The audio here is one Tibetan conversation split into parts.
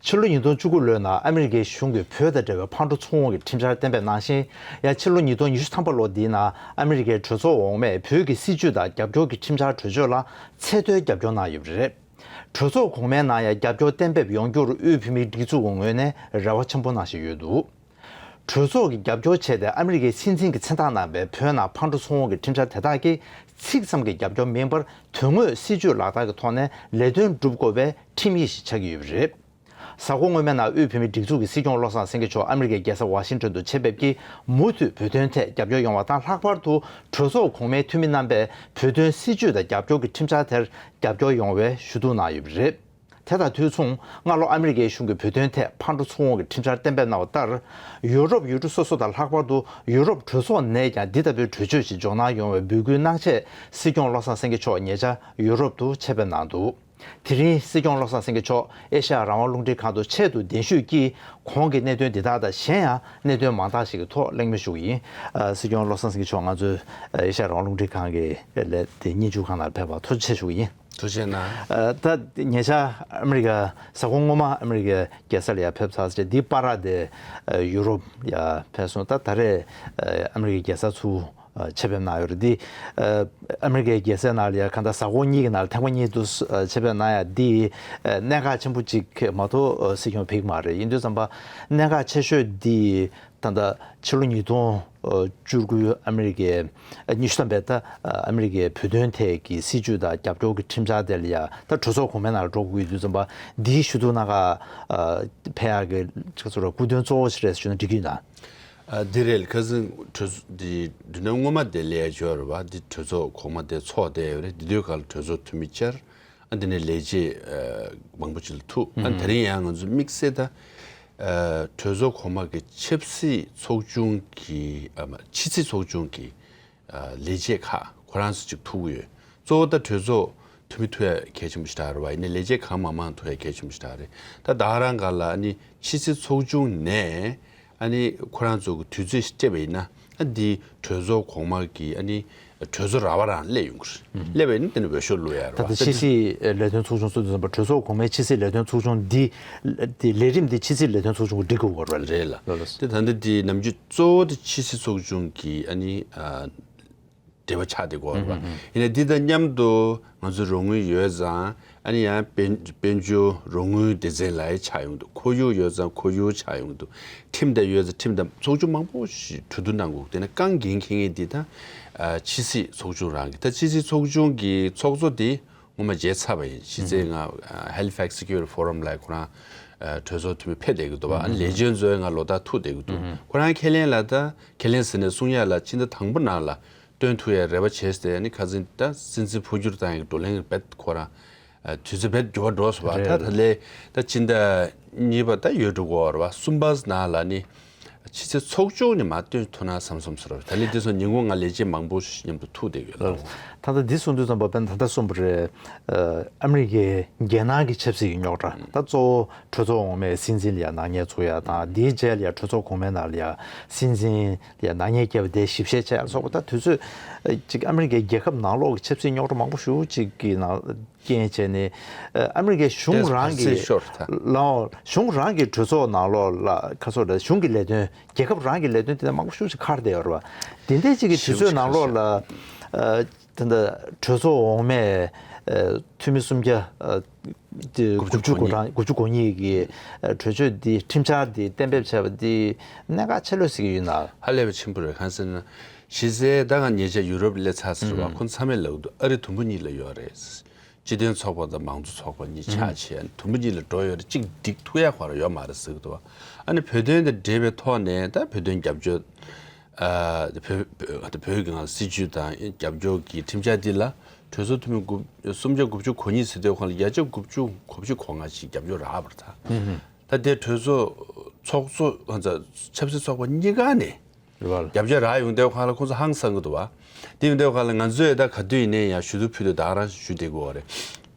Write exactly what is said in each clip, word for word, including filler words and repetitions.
ཕྱི་ལོ་ཉིས་སྟོང་བཅུ་དགུ་ལོའི་ནང་ཨ་མི་རི་ཀའི་གཞུང་གིས་བོད་དང་འབྲེལ་བའི་ཕར་འགྲོ་ཚུར་འོང་གི་ཁྲིམས་འཆར་གཏན་འབེབས་གནང་ཞིང་། ཡང་ཕྱི་ལོ་ཉིས་སྟོང་ཉི་ཤུ་ཐམ་པ་ལོ་འདིའི་ནང་ཨ་མི་རི་ཀའི་གྲོས་ཚོགས་འོག་མས་བོད་ཀྱི་སྲིད་བྱུས་དང་རྒྱབ་སྐྱོར་གྱི་ཁྲིམས་འཆར་གྲོས་ཆོད་ལ་ཚད་མཐོའི་རྒྱབ་སྐྱོར་གནང་ཡོད་པ་རེད། གྲོས་ཚོགས་གོང་མའི་ནང་ཡང་རྒྱབ་སྐྱོར་གཏན་འབེབས་ཡོང་རྒྱུར་དབུས་བོད་མིའི་སྒྲིག་འཛུགས་ཀྱི་ངོས་ནས་རེ་བ་ཆེན་པོ་གནང་བཞིན་ཡོད་འདུག་གྲོས་ཚོགས་ཀྱི་རྒྱབ་སྐྱོར་བྱས་ཏེ་ཨ་མི་རི་ཀའི་སྲིད་འཛིན་གྱིས་མཚན་རྟགས་གནང་བའི་བོད་ནང་ཕར་འགྲོ་ཚུར་འོང་གི་ཁྲིམས་འཆར་དེ་དག་གི་ཚིག་ཙམ་གྱི་རྒྱབ་སྐྱོར་མིན་པར། དོན་དངོས་སྲིད་བྱུས་ལག་བསྟར་གྱི་ཐོག་ནས་ལས་དོན་སྒྲུབ་དགོས་པའི་ཁྲིམས་ཡིག་ཞིག་ཆགས་ཀྱི་ཡོད་པ་རེད། གཟའ་འཁོར་སྔོན་མའི་ནང་དབུས་བོད་མིའི་སྒྲིག་འཛུགས་ཀྱི་སྲིད་སྐྱོང་བློ་བཟང་སེང་གེ་མཆོག་ཨ་མི་རི་ཀའི་རྒྱལ་ས་ཝ་ཤིང་ཊོན་དུ་ཆེད་ཕེབས་ཀྱིས། མུ་མཐུད་བོད་དོན་ཐད་རྒྱབ་སྐྱོར་ཡོང་བ་དང་། ལྷག་པར་དུ་གྲོས་ཚོགས་གོང་མའི་འཐུས་མི་རྣམ་པས་བོད་དོན་སྲིད་བྱུས་དང་རྒྱབ་སྐྱོར་གྱི་ཁྲིམས་འཆར་དེར་རྒྱབ་སྐྱོར་ཡོང་བའི་ཞུ་གཏུག་གནང་ཡོད་པ་རེད། དེ་དང་དུས་མཚུངས། སྔ་ལོ་ཨ་མི་རི་ཀའི་གཞུང་གིས་བོད་དོན་ཐད་ཕར་འགྲོ་ཚུར་འོང་གི་ཁྲིམས་འཆར་གཏན་འབེབས་གནང་བ་ལྟར། ཡུ་རོབ་ཡུལ་གྲུ་སོ་སོ་དང་། ལྷག་པར་དུ་ཡུ་རོབ་གྲོས་ཚོགས་ནས་ཀྱང་འདི་ལྟ་བུའི་གྲོས་ཆོད་ཞིག་འཇོག་གནང་ཡོང་བའི་འབོད་སྐུལ་གནང་ཆེད། སྲིད་སྐྱོང་བློ་བཟང་སེང་གེ་མཆོག་ཉེ་ཆར་ཡུ་རོབ་ཏུ་ཆེད་ཕེབས་གནང་འདུག་དེ་རིང་སྲིད་སྐྱོང་བློ་བཟང་སེང་གེ་མཆོག་ཨེ་ཤ་ཡ་རང་དབང་རླུང་འཕྲིན་ཁང་དུ་ཆེད་དུ་གདན་ཞུས་ཀྱིས། གོང་གི་གནད་དོན་འདི་དག་དང་། གཞན་ཡང་གནད་དོན་མང་དག་ཞིག་གི་ཐོག་གླེང་མོལ་ཞུ་གི་ཡིན། ཨ། སྲིད་སྐྱོང་བློ་བཟང་སེང་གེ་མཆོག་ང་ཚོའི་ཨེ་ཤ་ཡ་རང་དབང་རླུང་འཕྲིན་ཁང་གི་ལས་དེ་སྙན་ཞུ་ཁང་ནང་ཕེབས་པར་ཐུགས་རྗེ་ཆེ་ཞུ་གི་ཡིན། ཐུགས་རྗེ་གནང་། ཨ། ད་ཉེ་ཆར་ཨ་མི་རི་ཀ་གཟའ་འཁོར་སྔོན་མ་ཨ་མི་རི་ཀའི་རྒྱལ་ས་ལ་ཡར་ཕེབས་ཚར་རྗེས། འདིའི་བར་དེ་ཨ་ཡུ་རོབ་ཡར་ཕེབས་སོང་། ད་ད་རེས་ཨ་ཨ་མི་རི་ཀའི་རྒྱལ་ས་ཚུར་ཨ་ཆེད་ཕེབས་གནང་ཡོད་རེད། འདི་ཨ་ཨ་མི་རི་ཀའི་རྒྱལ་སའི་ནང་ལ་ཡ་གང་ལྟར་གཟའ་འཁོར་གཉིས་ཀྱི་ནང་ལ་ཐེངས་མ་གཉིས་དུ་ཨ་ཆེད་ཕེབས་གནང་ཡ་འདི་ཨ་གནད་འགག་ཆེན་པོ་གཅིག་མ་གཏོགས་ཨ་སྲིད་སྐྱོང་ཕེབས་ཀྱི་མ་རེད། ཡིན་དུས་ཙམ་པ་གནད་འགག་ཆེ་ཤོས་འདི་ད་ལྟ་ཕྱི་ལོ་ཉིས་སྟོང་བཅུ་དགུ་ཨ་མི་རི་ཀའི་ཨ་ཉི་ཤུ་ཐམ་པའི་ད་ཨ་ཨ་མི་རི་ཀའི་བོད་དོན་ཐད་ཀྱི་སྲིད་བྱུས་དང་རྒྱབ་སྐྱོར་གྱི་ཁྲིམས་འཆར་དེ་ལ་ཡ་ད་གྲོས་ཚོགས་གོང་མའི་ནང་ལ་འགྲོ་དགོས་ཡོད་དུས་ཙམ་པ། འདིའི་ཞུ་གཏུག་གནང་ག་ཨ་ཕེབས་ཡག་གི་ཁ་ཚོ་ར་སྐུ་དོན་གཙོ་བོ་ཞིག་རེད་ཞུ་ན་འགྲིག་གི་ཡོད་ན། ཨ། འདི་རེད། ཁ་སང་གྲོས་ཚོགས་འདི་མདུན་ཐང་སྔོན་མ་དེ་ལས་ཡ་འབྱོར་བ་འདི་གྲོས་ཚོགས་གོང་མ་དེ་ཚོགས་བསྡད་ཡོད་རེད། འདི་དུས་ག་ལ་གྲོས་ཚོགས་འཐུས་མི་བཅར། ཨ། འདི་ནས་ལས་བྱེད་ཨ་མང་པོ་ཅིག་ལ་ཐུག་ཨ། ཨུ་དེ་རིང་ཡང་ང་ཚོ་དམིགས་བསལ་ད་ཨ་གྲོས་ཚོགས་གོང་མ་གི་ཆབ་སྲིད་ཚོགས་ཆུང་གི་ཨ་མ་ཕྱི་སྲིད་ཚོགས་ཆུང་གི་ཨ་ལས་བྱེད་ཁག་ཁོ་རང་ཚོ་ཅིག་ཐུག་གི་ཡོད། གཙོ་བོ་ད་གྲོས་ཚོགས་འཐུས་མི་ཐུག་ཡ་གལ་ཆེན་པོ་ཞིག་རེད་བ། ཡིན་ནའི་ལས་བྱེད་གང་མང་མང་ཐུག་ཡ་གལ་ཆེན་པོ་ཞིག་རེད། ད་ད་རང་ག་ལ་ཨ་ནི་ཕྱི་སྲིད་ཚོགས་ཆུང་ནས་ཨ་ནི་ཁོ་རང་ཚོ་གི་དུས་ཚོད་ཞིག་སྤྲད་པ་ཡིན་ན། ཨ་འདི་གྲོས་ཚོགས་གོང་མ་གི་ཨ་ནི་གྲོས་ཚོགས་ར་བ་རང་སླེབས་ཡོང་གི་རེད། སླེབས་པ་ཡིན་ན་དེ་ནི་འོས་ཤོག་བླུག་ཡ་རེད་ད་བ། ལྟ་ཕྱི་སྲིད་ལས་དོན་ཚོགས་ཆུང་གསུངས་དུས་ཙམ་པ། གྲོས་ཚོགས་གོང་མའི་ཕྱི་སྲིད་ལས་དོན་ཚོགས་ཆུང་འདི་འདི་ལས་རིམ་འདི་ཕྱི་སྲིད་ལས་དོན་ཚོགས་ཆུང་གིས་སྒྲིག་དགོས་པ་རེད། རེད་ལ། ལགས་ལགས། དེ་ད་ལྟ་འདི་ནམ་རྒྱུན་གཙོ་བོ་དེ་ཕྱི་སྲིད་ཚོགས་ཆུང་གི་ཨ་ནི་ཨ། འབྲེལ་བ་ཆགས་བསྡད་ཀྱི་ཡོད་རེད་བ། ཨུ་ཧུ་ཧུ། ཡིན་ནའི་འདི་དང་མཉམ་དུ་ང་ཚོ་རོགས་དངུལ་ཡོད་ཙང་ཨ་ནི་ཡང་དཔལ་དཔལ་འབྱོར་རོགས་དངུལ་སྡེ་ཚན་ལ་ཡང་ཆགས་ཡོང་འདུག་ཁོར་ཡུག་ཡོད་ཙང་ཁོར་ཡུག་ཆགས་ཡོང་འདུག་ཁྲིམས་དང་ཡོད་ཙང་ཁྲིམས་དང་། ཚོགས་ཆུང་མང་པོ་ཞིག་གྲོས་བསྡུར་གནང་དགོས། དེ་ནས་རྐང་འགན་འཁྱེར་མཁན་འདི་ད་ཨ་ཕྱི་སྲིད་ཚོགས་ཆུང་རང་གི། ད་ཕྱི་སྲིད་ཚོགས་ཆུང་གི་ཚོགས་གཙོ་དེ་སྔོན་མ་མཇལ་ཚར་བ་ཡིན། གཞི་རྩའི་ང་ཨ་Halifax Security Forum ལ་ཁོ་རང་ཨ་གྲོས་ཚོགས་འཐུས་མི་ཕེབས་བསྡད་ཀྱི་འདུག་བ། ཨ་ནི་ལས་བྱེད་ཚོས་ང་ལོ་ལྟར་ཐུག་བསྡད་ཀྱི་འདུག་ཁོ་རང་ཁས་ལེན་ལ། ད་ཁས་ལེན་ཟེར་ནས་གསུང་ཡ་ལ་ཕྱི་ཟླ་དང་པོ་ནང་ལ་སྟོན་ཐུབ་ཡ་རེ་བ་བྱས་ཏེ། ཨ་ནི་ཁ་སང་ད་སྲིད་འཛིན་འཕོ་འགྱུར་བཏང་ཡ་བགྲོ་གླེང་རྦད་ཁོ་རང་ཨ་དུས་ཚོད་རྦད་འགྱུར་བ་འགྲོ་སོང་བ། རེད། ད་ད་ལས་ད་ཕྱི་ཟླ་གཉིས་པ་ད་ཡོལ་འགྲོ་གི་ཡོད་རེད་བ། གསུམ་པ་ནང་ལ་ནི་ཕྱི་སྲིད་ཚོགས་ཆུང་ནས་མར་སྟོན་ཐུབ་ན་བསམ་བསམ་ཟེར་བ། ད་ལས་དེ་སོང་ཉིན་གུང་ང་ལས་བྱེད་མང་པོ་ཞིག་མཉམ་དུ་ཐུག་བསྡད་ཡོད་ལ། ད་ལྟ་འདི་གསུང་དུས་ཙམ་པ། དཔེར་ན་ད་ལྟ་གསུངས་པ་རེད། ཨ་ཨ་མི་རི་ཀའི་རྒྱལ་ནང་གི་ཆབ་སྲིད་ཀྱི་རྙོག་དྲ། ད་གཙོ་བོ་གྲོས་ཚོགས་འོག་མའི་སྲིད་འཛིན་ལ་ཡ་ནག་ཉེས་བཙུགས་ཡ་དང་། དེའི་རྗེས་ལ་ཡ་གྲོས་ཚོགས་གོང་མའི་ནང་ལ་ཡ་སྲིད་འཛིན་ལ་ཡ་ནག་ཉེས་བཀལ་བ་དེ་ཞིབ་བཤེར་བྱས་ཡ་སོགས་པ། ད་དུས་ཚོད་ཅིག་ཨ་མི་རི་ཀའི་རྒྱལ་ཁབ་ནང་ལོགས་ཀྱི་ཆབ་སྲིད་རྙོག་དྲ་མང་པོ་ཞེ་པོ་ཅིག་གི་ནང་རྐྱེན་བྱས་ནས། ཨ་ཨ་མི་རི་ཀའི་གཞུང་རང་གི། ལའོ། གཞུང་རང་གི་གྲོས་ཚོགས་ནང་ལོགས་ལ་ཁ་སོ་རེད། གཞུང་གི་ལས་དོན། རྒྱལ་ཁབ་རང་གི་ལས་དོན་དེ་འདྲ་མང་པོ་ཞེ་པོ་ཅིག་འཁར་བསྡད་ཡོད་རེད་བ། དེ་འདྲའི་ཅིག་གི་དུས་ཚོད་ནང་ལོགས་ལ། ཨ་ད་ལྟ་གྲོས་ཚོགས་འོག་མས་ཨ་འཐུས་མི་སུམ་བརྒྱ་ཨ་དེ་དགུ་བཅུ་གོ་གྲངས། དགུ་བཅུ་གོ་གཉིས་ཀྱི་ཨ་གྲོས་ཆོད་འདི། ཁྲིམས་འཆར་འདི་གཏན་འབེབས་བྱས་པ་འདི་གནད་འགག་ཆེ་ལོས་ཟེར་གྱི་ཡོད་ན། ཧ་ལས་པ་ཆེན་པོ་རེད། གང་ཟེར་ན་གཞི་རྩའི་ད་ང་ཉེ་ཆར་ཡུ་རོབ་སླེབས་ཚར་ཟེར་བ། ཨུ་ཁོང་ཚང་མས་ལབ་ཀྱི་འདུག་ཨ་རི་དུམ་བུ་གཉིས་ལ་ཡོད་རེད། སྤྱི་མཐུན་ཚོགས་པ་དང་མང་གཙོ་ཚོགས་པ་གཉིས་ཆགས་བྱས། ཨ་ནི་དུམ་བུ་གཉིས་ལ་འགྲོ་ཡོད་རེད། གཅིག་འགྲིག་ཐུབ་ཡ་ཁོ་རང་ཡོད་མ་རེད་ཟེར་གྱི་འདུག་ཨ་ནི་བོད་དོན་དང་འབྲེལ་བའི་ཐོག་ནས་ད་བོད་དོན་རྒྱབ་སྐྱོར། ཨ་བོད་བོད་བོད་ཀྱི་ནང་སྲིད་བྱུས་དང་རྒྱབ་སྐྱོར་གྱི་ཁྲིམས་འཆར་འདི་ལ་གྲོས་ཚོགས་འཐུས་མི་དགུ་སུམ་བརྒྱ་དགུ་བཅུ་གོ་གཉིས་ཟེར་དུས་ཁོང་ལ་བརྒྱ་ཆ་དགུ་བཅུ་གོ་བཞི་གོ་ལྔ་ཞིག་རྒྱབ་སྐྱོར་རག་པ་རེད་ད། ད་དེ་གྲོས་ཚོགས་ཚོགས་གཙོ། ཆབ་སྲིད་ཚོགས་པ་གཉིས་ཀ་ནས། རེད་བ། རྒྱབ་སྐྱོར་རག་ཡོང་དུས་ཁོང་ལ་ཁོང་ཚོ་ཧང་སང་གི་འདུག་བ། དེ་ཡིན་དུས་ཁོང་ལ་ང་ཚོས་ད་ག་དུས་ཡིན་ནའི་ཡང་ཞུ་གཏུག་ཕུལ་དུས་ད་ག་རང་ཞུ་བསྡད་ཀྱི་ཡོད་རེད།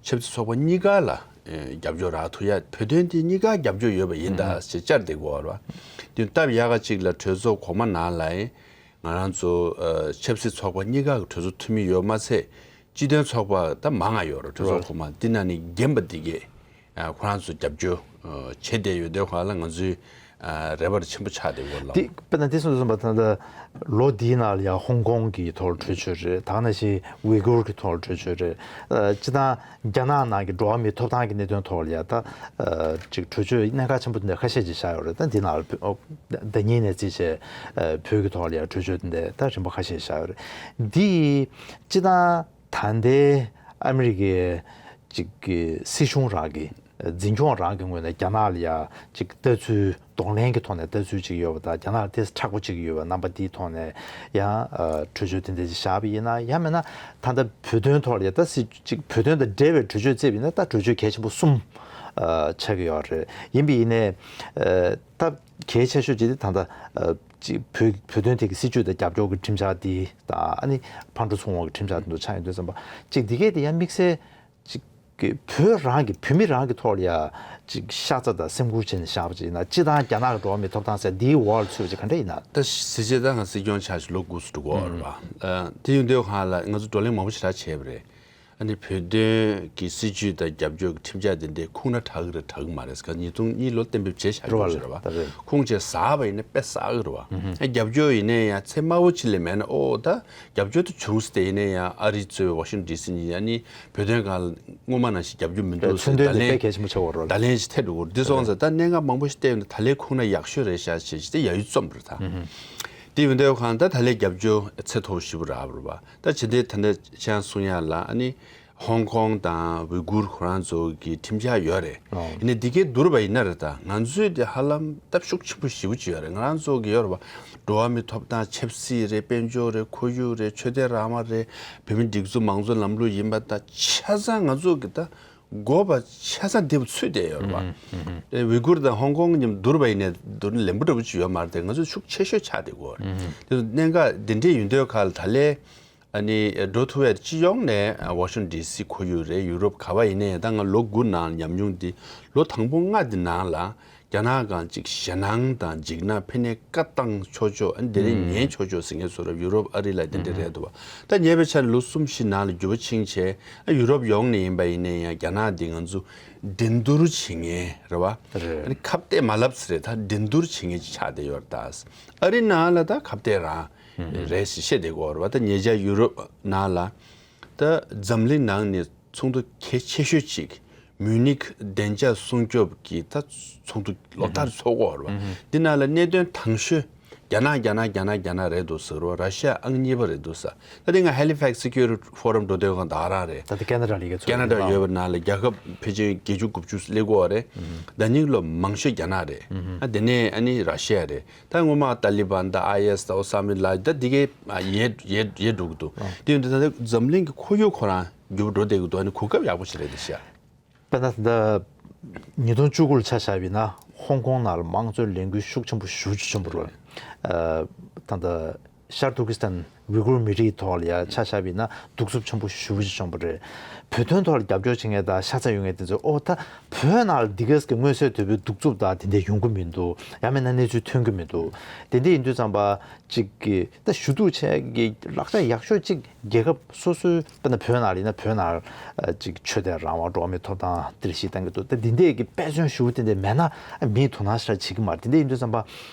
ཆབ་སྲིད་ཚོགས་པ་གཉིས་ཀ་ལ་ཨེ་རྒྱབ་སྐྱོར་རག་ཐུབ་ཡ། བོད་དོན་དེ་གཉིས་ཀ་རྒྱབ་སྐྱོར་ཡོད་པ་ཡིན་ད་ཨུ་ཧུ། ཞེས་བཅར་བསྡད་ཀྱི་ཡོད་རེད་བ། དེ་སྟབས་ཡག་ག་ཅིག་ལ་གྲོས་ཚོགས་གོང་མ་ནང་ལ་ང་རང་ཚོ་ཨ་ཆབ་སྲིད་ཚོགས་པ་གཉིས་ཀ་གི་གྲོས་ཚོགས་འཐུས་མི་ཡོད་མ་ཚད། སྤྱི་མཐུན་ཚོགས་པ་ད་མང་ང་ཡོད་རེད། གྲོས་ཚོགས་རེད། གོང་མ་འདི་ནང་ནས་རྒན་པ་འདི་གས། ཨ་ཁོ་རང་ཚོ་རྒྱབ་སྐྱོར་ཨ་བྱེད་བསྡད་ཡོད་དེ་ཁོ་ལ་ང་ཚོའི་ཨ་རེ་བ་ཆེན་པོ་ཆགས་བསྡད་ཡོད་ལ། དེ་དཔེར་ན་དེ་སོང་ཙང་ད་ལྟ་ལོ་འདིའི་ནང་ལ་ཡང་ཧོང་ཀོང་གི་ཐོག་ལ་གྲོས་ཆོད་རེད། ད་ག་ནང་བཞིན་ཝི་གུར་གྱི་ཐོག་ལ་གྲོས་ཆོད་རེད། ཨ་སྤྱིར་བཏང་རྒྱ་ནག་ནང་གི་འགྲོ་བ་མིའི་ཐོབ་ཐང་གི་གནད་དོན་ཐོག་ལ་ཡང་ད་ཨ་ཅིག་གྲོས་ཆོད་གནད་འགག་ཆེན་པོ་འདི་འདྲ་ཁ་ཤས་ཅིག་བཞག་ཡོད་རེད། ད་འདི་ནང་ལ་བོད་ཨོ་ཟླ་ཉིན་ནས་བརྩིས་བྱས་ཨ་བོད་ཀྱི་ཐོག་ལ་ཡང་གྲོས་ཆོད་འདི་འདྲ་ད་རིམ་པ་ཁ་ཤས་བཞག་ཡོད་རེད། འདི་སྤྱིར་བཏང་ད་ལྟའི་ཨ་མི་རི་ཀའི་ཅིག་གི་སྲིད་གཞུང་རང་གི་འཛིན་སྐྱོང་རང་གི་ངོས་ནས་རྒྱ་ནག་ལ་ཡ་ཅིག་ལྟ་ཚུལ་གདོང་ལེན་གྱི་ཐོག་ནས་ལྟ་ཚུལ་ཅིག་ཡོད་པ་དང་རྒྱ་ནག་ལ་ཏོག་ཙམ་མཁྲེགས་པོ་ཅིག་ཡོད་པ་རྣམ་པ་འདིའི་ཐོག་ནས་ཡང་ཨ་གྲོས་ཆོད་དེ་འདྲ་ཅིག་བཞག་པ་ཡིན་ན། ཡང་མིན་ན་ད་ལྟ་བོད་དོན་ཐོག་ལ་ཡ་ད་སྲིད་ཅིག་བོད་དོན་དང་འབྲེལ་བའི་གྲོས་ཆོད་བརྩིས་པ་ཡིན་ན་ད་གྲོས་ཆོད་གལ་ཆེན་པོ་གསུམ་ཨ་ཆགས་ཀྱི་ཡོད་རེད། ཡིན་པ་ཡིན་ནའི་ཨ་ད་གལ་ཆེ་ཤོས་ཅིག་དེ་ད་ལྟ་ཨ་ཅིག་བོད་བོད་དོན་ཐད་ཀྱི་སྲིད་བྱུས་དང་རྒྱབ་སྐྱོར་གྱི་ཁྲིམས་འཆར་འདི་དང་ཨ་ནི་ཕར་འགྲོ་ཚུར་འོང་གི་ཁྲིམས་འཆར་འདི་ཚོ་ཆགས་ཡོང་དུས་ཙམ་པ་ཅིག་འདི་གས་དེ་ཡང་དམིགས་བསལ་ཅིག་གི་བོད་རང་གི་བོད་མི་རང་གི་ཐོག་ལ་ཡ་ཅིག་ཤ་ཚ་དང་སེམས་ཁུར་བྱས་ནས་བཞག་པ་ཅིག་ཡིན་ན། སྤྱིར་བཏང་རྒྱ་ནག་གི་འགྲོ་བ་མིའི་ཐོབ་ཐང་ཟེར་འདིའི་འོག་ལ་ཚུད་པ་ཅིག་ག་འདྲ་ཡིན་ན། ད་གཟི་བརྗིད་ད་ང་སྲིད་སྐྱོང་ཆགས་ཤིག་ལོ་དགུ་སུ་འགྲོ་གི་ཡོད་རེད་པ། ཨ་དེ་ཡིན་དུས་ཁ་ལ་ང་ཚོ་བགྲོ་གླེང་མང་པོ་ཞེ་དྲག་བྱས་པ་རེད། ཨ་ནི་བོད་དོན་གྱི་སྲིད་བྱུས་དང་རྒྱབ་སྐྱོར་གྱི་ཁྲིམས་འཆར་དེ་འདྲའི་ཁུངས་སྣ་དྲག་གི་རེད་དྲག་གི་མ་རེད་ཟེར་ག་ཉིས་སྟོང་གཉིས་ལོ་གཏན་འབེབས་བྱས་བཞག་རེད་པ། ཁུངས་བྱས་ཟ་བ་ཡིན་ན་དཔེ་ཟ་གི་རེད་པ། ཨ་རྒྱབ་སྐྱོར་ཡིན་ནའི་ཡང་ཚད་དམའ་བོ་ཅིག་ལས་མེད་ན། ཨོ་ད་རྒྱབ་སྐྱོར་དེ་བྱུང་སྟེ་ཡིན་ནའི་ཡང་ཨ་རི་གཙོས་ཝ་ཤིང་ཊོན་ཌི་སི་ནས་ཡང་ནི་བོད་དོན་སྒང་ལ་སྔོན་མ་ནང་བཞིན་རྒྱབ་སྐྱོར་མི་འདུག་ཟེར་བརྡ་ལན་བརྡ་ལན་ཞིག་ཐེབས་འགྲོ་གི་རེད། འདི་སོང་ཙང་ད་གནད་འགག་མང་པོ་ཞིག་བལྟས་ཡོང་ན་ད་ལན་ཁུངས་སྣ་ཡག་ཤོས་རེད་ཤག་ཞེས་ཞེས་དེ་ཡ་ཡུལ་རྩོམ་རེད་ད། དེ་ཡིན་དུས་ཁ་ད་ད་ལན་རྒྱབ་སྐྱོར་ཚད་མཐོ་ཞེ་པོ་རག་པ་རེད་པ། ད་ཇི་འདྲའི་ད་ནི་ཆང་གསུང་ཡ་ལ་ཨ་ནི་ཧོང་ཀོང་དང་ཝི་གུར་ཁོ་རང་ཚོ་གི་ཁྲིམས་འཆར་ཡོད་རེད། ཨོ། ཡིན་ནའི་འདི་གའི་བསྡུར་བ་ཡིན་ན་རེད་ད། ང་ཚོའི་དེ་ཧ་ལམ་སྟབས་ཤུགས་ཆེན་པོ་ཞེ་པོ་ཅིག་ཡོད་རེད། ང་རང་ཚོ་གི་ཡོད་རེད་པ། འགྲོ་བ་མིའི་ཐོབ་ཐང་ཆབ་སྲིད་རེད། དཔལ་འབྱོར་རེད། ཁོར་ཡུག་རེད། ཆོས་དད་རང་དབང་རེད། བོད་མིའི་སྒྲིག་འཛུགས་མང་གཙོ་ལམ་ལུགས་ཡིན་པ་ད་ཆ་ཚང་ང་ཚོ་གི་ད་དགོས་པ་ཆ་ཚང་འདི་བ་ཚུད་བསྡད་ཡོད་རེད་པ། ཨེ་ཝི་གུར་དང་ཧོང་ཀོང་གཉིས་བསྡུར་བ་ཡིན་ནའི་བསྡུར་ན་ལེན་པོ་འདྲ་པོ་ཅིག་ཡོད་མ་རེད་དེ། ང་ཚོ་ཤུགས་ཆེ་ཤོས་ཆགས་བསྡད་ཀྱི་ཡོད་རེད། དེ་གནད་འགག་འདི་འདྲས་ཡིན་དུས་ཁ་ལ་ད་ལན་ཨ་ནི་འགྲོ་ཐུབ་ཡ་སྤྱི་ཡོངས་ནས་ཝ་ཤིང་ཊོན་ཌི་སི་ཁོར་ཡུག་རེད། ཡུ་རོབ་ག་བ་ཡིན་ནའི་ད་ང་ལོ་དགུ་ནང་ཉམས་མྱོང་འདི་ལོ་དང་པོ་ལྔ་འདི་ནང་ལ་རྒྱ་ནག་སྒང་ཅིག་ཞེད་སྣང་དང་འཇིགས་སྣང་ཕན་ནས་བཀའ་བཏང་ཆོག་ཆོག་ཨ་ནི་དེ་རིང་ཉན་ཆོག་ཆོག་ཟེར་མཁན་ཚོ་རེད། ཡུ་རོབ་ཨ་རི་ལ་དེ་འདྲ་རེད་འདུག་བ། ད་ཉེ་བའི་ཆར་ལོ་གསུམ་བཞི་ནང་ལ་འགྱུར་བ་ཕྱིན་བྱས་ཨ་ཡུ་རོབ་ཡོངས་ནས་ཡིན་པ་ཡིན་ནའི་ཡང་རྒྱ་ནག་འདི་ང་ཚོ་འགྲན་བསྡུར་བྱེད་མཁན་རེད་བ། རེད། ཨ་ནི་ཁ་གཏད་མ་ལབ་ས་རེད། ད་འགྲན་བསྡུར་བྱེད་མཁན་ཅིག་ཆགས་བསྡད་ཡོད་རེད་ད། ཨ་རི་ནང་ལ་ད་ཁ་གཏད་རང་རེད་ཟེར་བཤད་བསྡད་ཀྱི་ཡོད་རེད་བ། ད་ཉེ་ཆར་ཡུ་རོབ་ནང་ལ་ད་འཛམ་གླིང་ནང་ནས་ཚོགས་འདུ་གལ་ཆེ་ཤོས་ཅིག་མུའུ་ནིག་བདེ་འཇགས་སྲུང་སྐྱོབ་ཀྱི་ད་ཚོགས་འདུ་ལོ་ལྟར་ཚོགས་ཀྱི་ཡོད་རེད་བ། འདི་ནང་ལ་གནད་དོན་དང་ཤོས་རྒྱ་ནག་རྒྱ་ནག་རྒྱ་ནག་རྒྱ་ནག་རེད་འདུག་ཟེར་བ། ར་ཤི་ཡ་ཨང་གཉིས་པ་རེད་འདུག་ཟེར། ད་དེ་སྔ་ཧེ་ལི་ཕེག་སི་ཀུ་རི་ཕོ་རམ་འགྲོ་དུས་སྒང་ད་ག་རང་རེད། ད་དེ་ཁེ་ན་ཌ་ལ་ཡོད་ཚོད་ཁེ་ན་ཌ་ཡོད་པ་ནང་ལ་རྒྱལ་ཁབ་ཕལ་ཆེར་བརྒྱད་ཅུ་དགུ་བཅུ་སླེབས་ཀྱི་ཡོད་རེད། ད་ཉིད་ལོ་མང་ཤོས་རྒྱ་ནག་རེད། ཨ་དེ་ནས་ཨ་ནི་ར་ཤི་ཡ་རེད། ད་སྔོན་མ་ཏཱ་ལི་བན་ད་ཨའི་ཨེ་སི་ད་ཨོ་ས་མི་ལ་ད་འདི་གའི་ཡལ་ཡལ་ཡལ་འགྲོ་གི་འདུག། དེ་ཡིན་དུས་ད་ལྟ་འཛམ་གླིང་གི་ཁོར་ཡུག་ཁོ་རང་འགྱུར་བ་འགྲོ་བསྡད་ཀྱི་འདུག། ཨ་ནི་གོ་སྐབས་ཡག་པོ་ཞིག་རེད་འདི་ཤག། དཔེར་ན་ད་ཉིས་སྟོང་བཅུ་དགུ་ལ་ཆ་བཞག་པ་ཡིན་ན་ཧོང་ཀོང་ནང་ལ་དམངས་གཙོའི་ལས་འགུལ་ཤུགས་ཆེན་པོ་ཞེ་པོ་ཅིག་བྱུང་བ་རེད། ཨ་ད་ལྟ་ཤར་ཏུར་ཀི་སི་ཐན་ཝི་གུར་མི་རིགས་ཐོག་ལ་ཡ་ཆ་བཞག་པ་ཡིན་ན་གདུག་རྩུབ་ཆེན་པོ་ཞེ་པོ་ཅིག་བྱུང་བ་རེད། བོད་དོན་ཐོག་ལ་རྒྱབ་སྐྱོར་བྱེད་མཁན་དང་ཤ་ཚ་ཡོད་མཁན་དེ་ཚོས་ཨོ་ད་བོད་ནང་ལ་འདི་ག་ཙམ་གྱི་མངོན་གསལ་དོད་པོའི་གདུག་རྩུབ་དང་དེ་འདྲ་ཡོང་གི་མི་འདུག། ཡང་མིན་ན་གནས་ཚུལ་ཐོན་གྱི་མི་འདུག། དེ་འདྲ་ཡིན་དུས་ཙམ་པ་ཅིག་གི་ད་ཞུ་གཏུག་བྱས་ཀྱི་ལག་ཆ་ཡག་ཤོས་ཅིག་རྒྱལ་ཁབ་སོ་སོའི་དཔེར་ན་བོད་ནང་ལ་ཡིན་ན་བོད་ནང་ཅིག་ཆོས་དད་རང་དབང་འགྲོ་བ་མིའི་ཐོབ་ཐང་འདིར་གཞི་བཏང་གི་འདུག། ད་འདི་འདྲས་ཀྱི་དཔེ་མཚོན་ཞུ་དེ་འདྲས་མེད་ན་མིས་དོ་སྣང་ཞེ་དྲག་བྱེད་ཀྱི་མ་རེད། དེ་འདྲས་ཡིན་དུས་ཙམ་པ་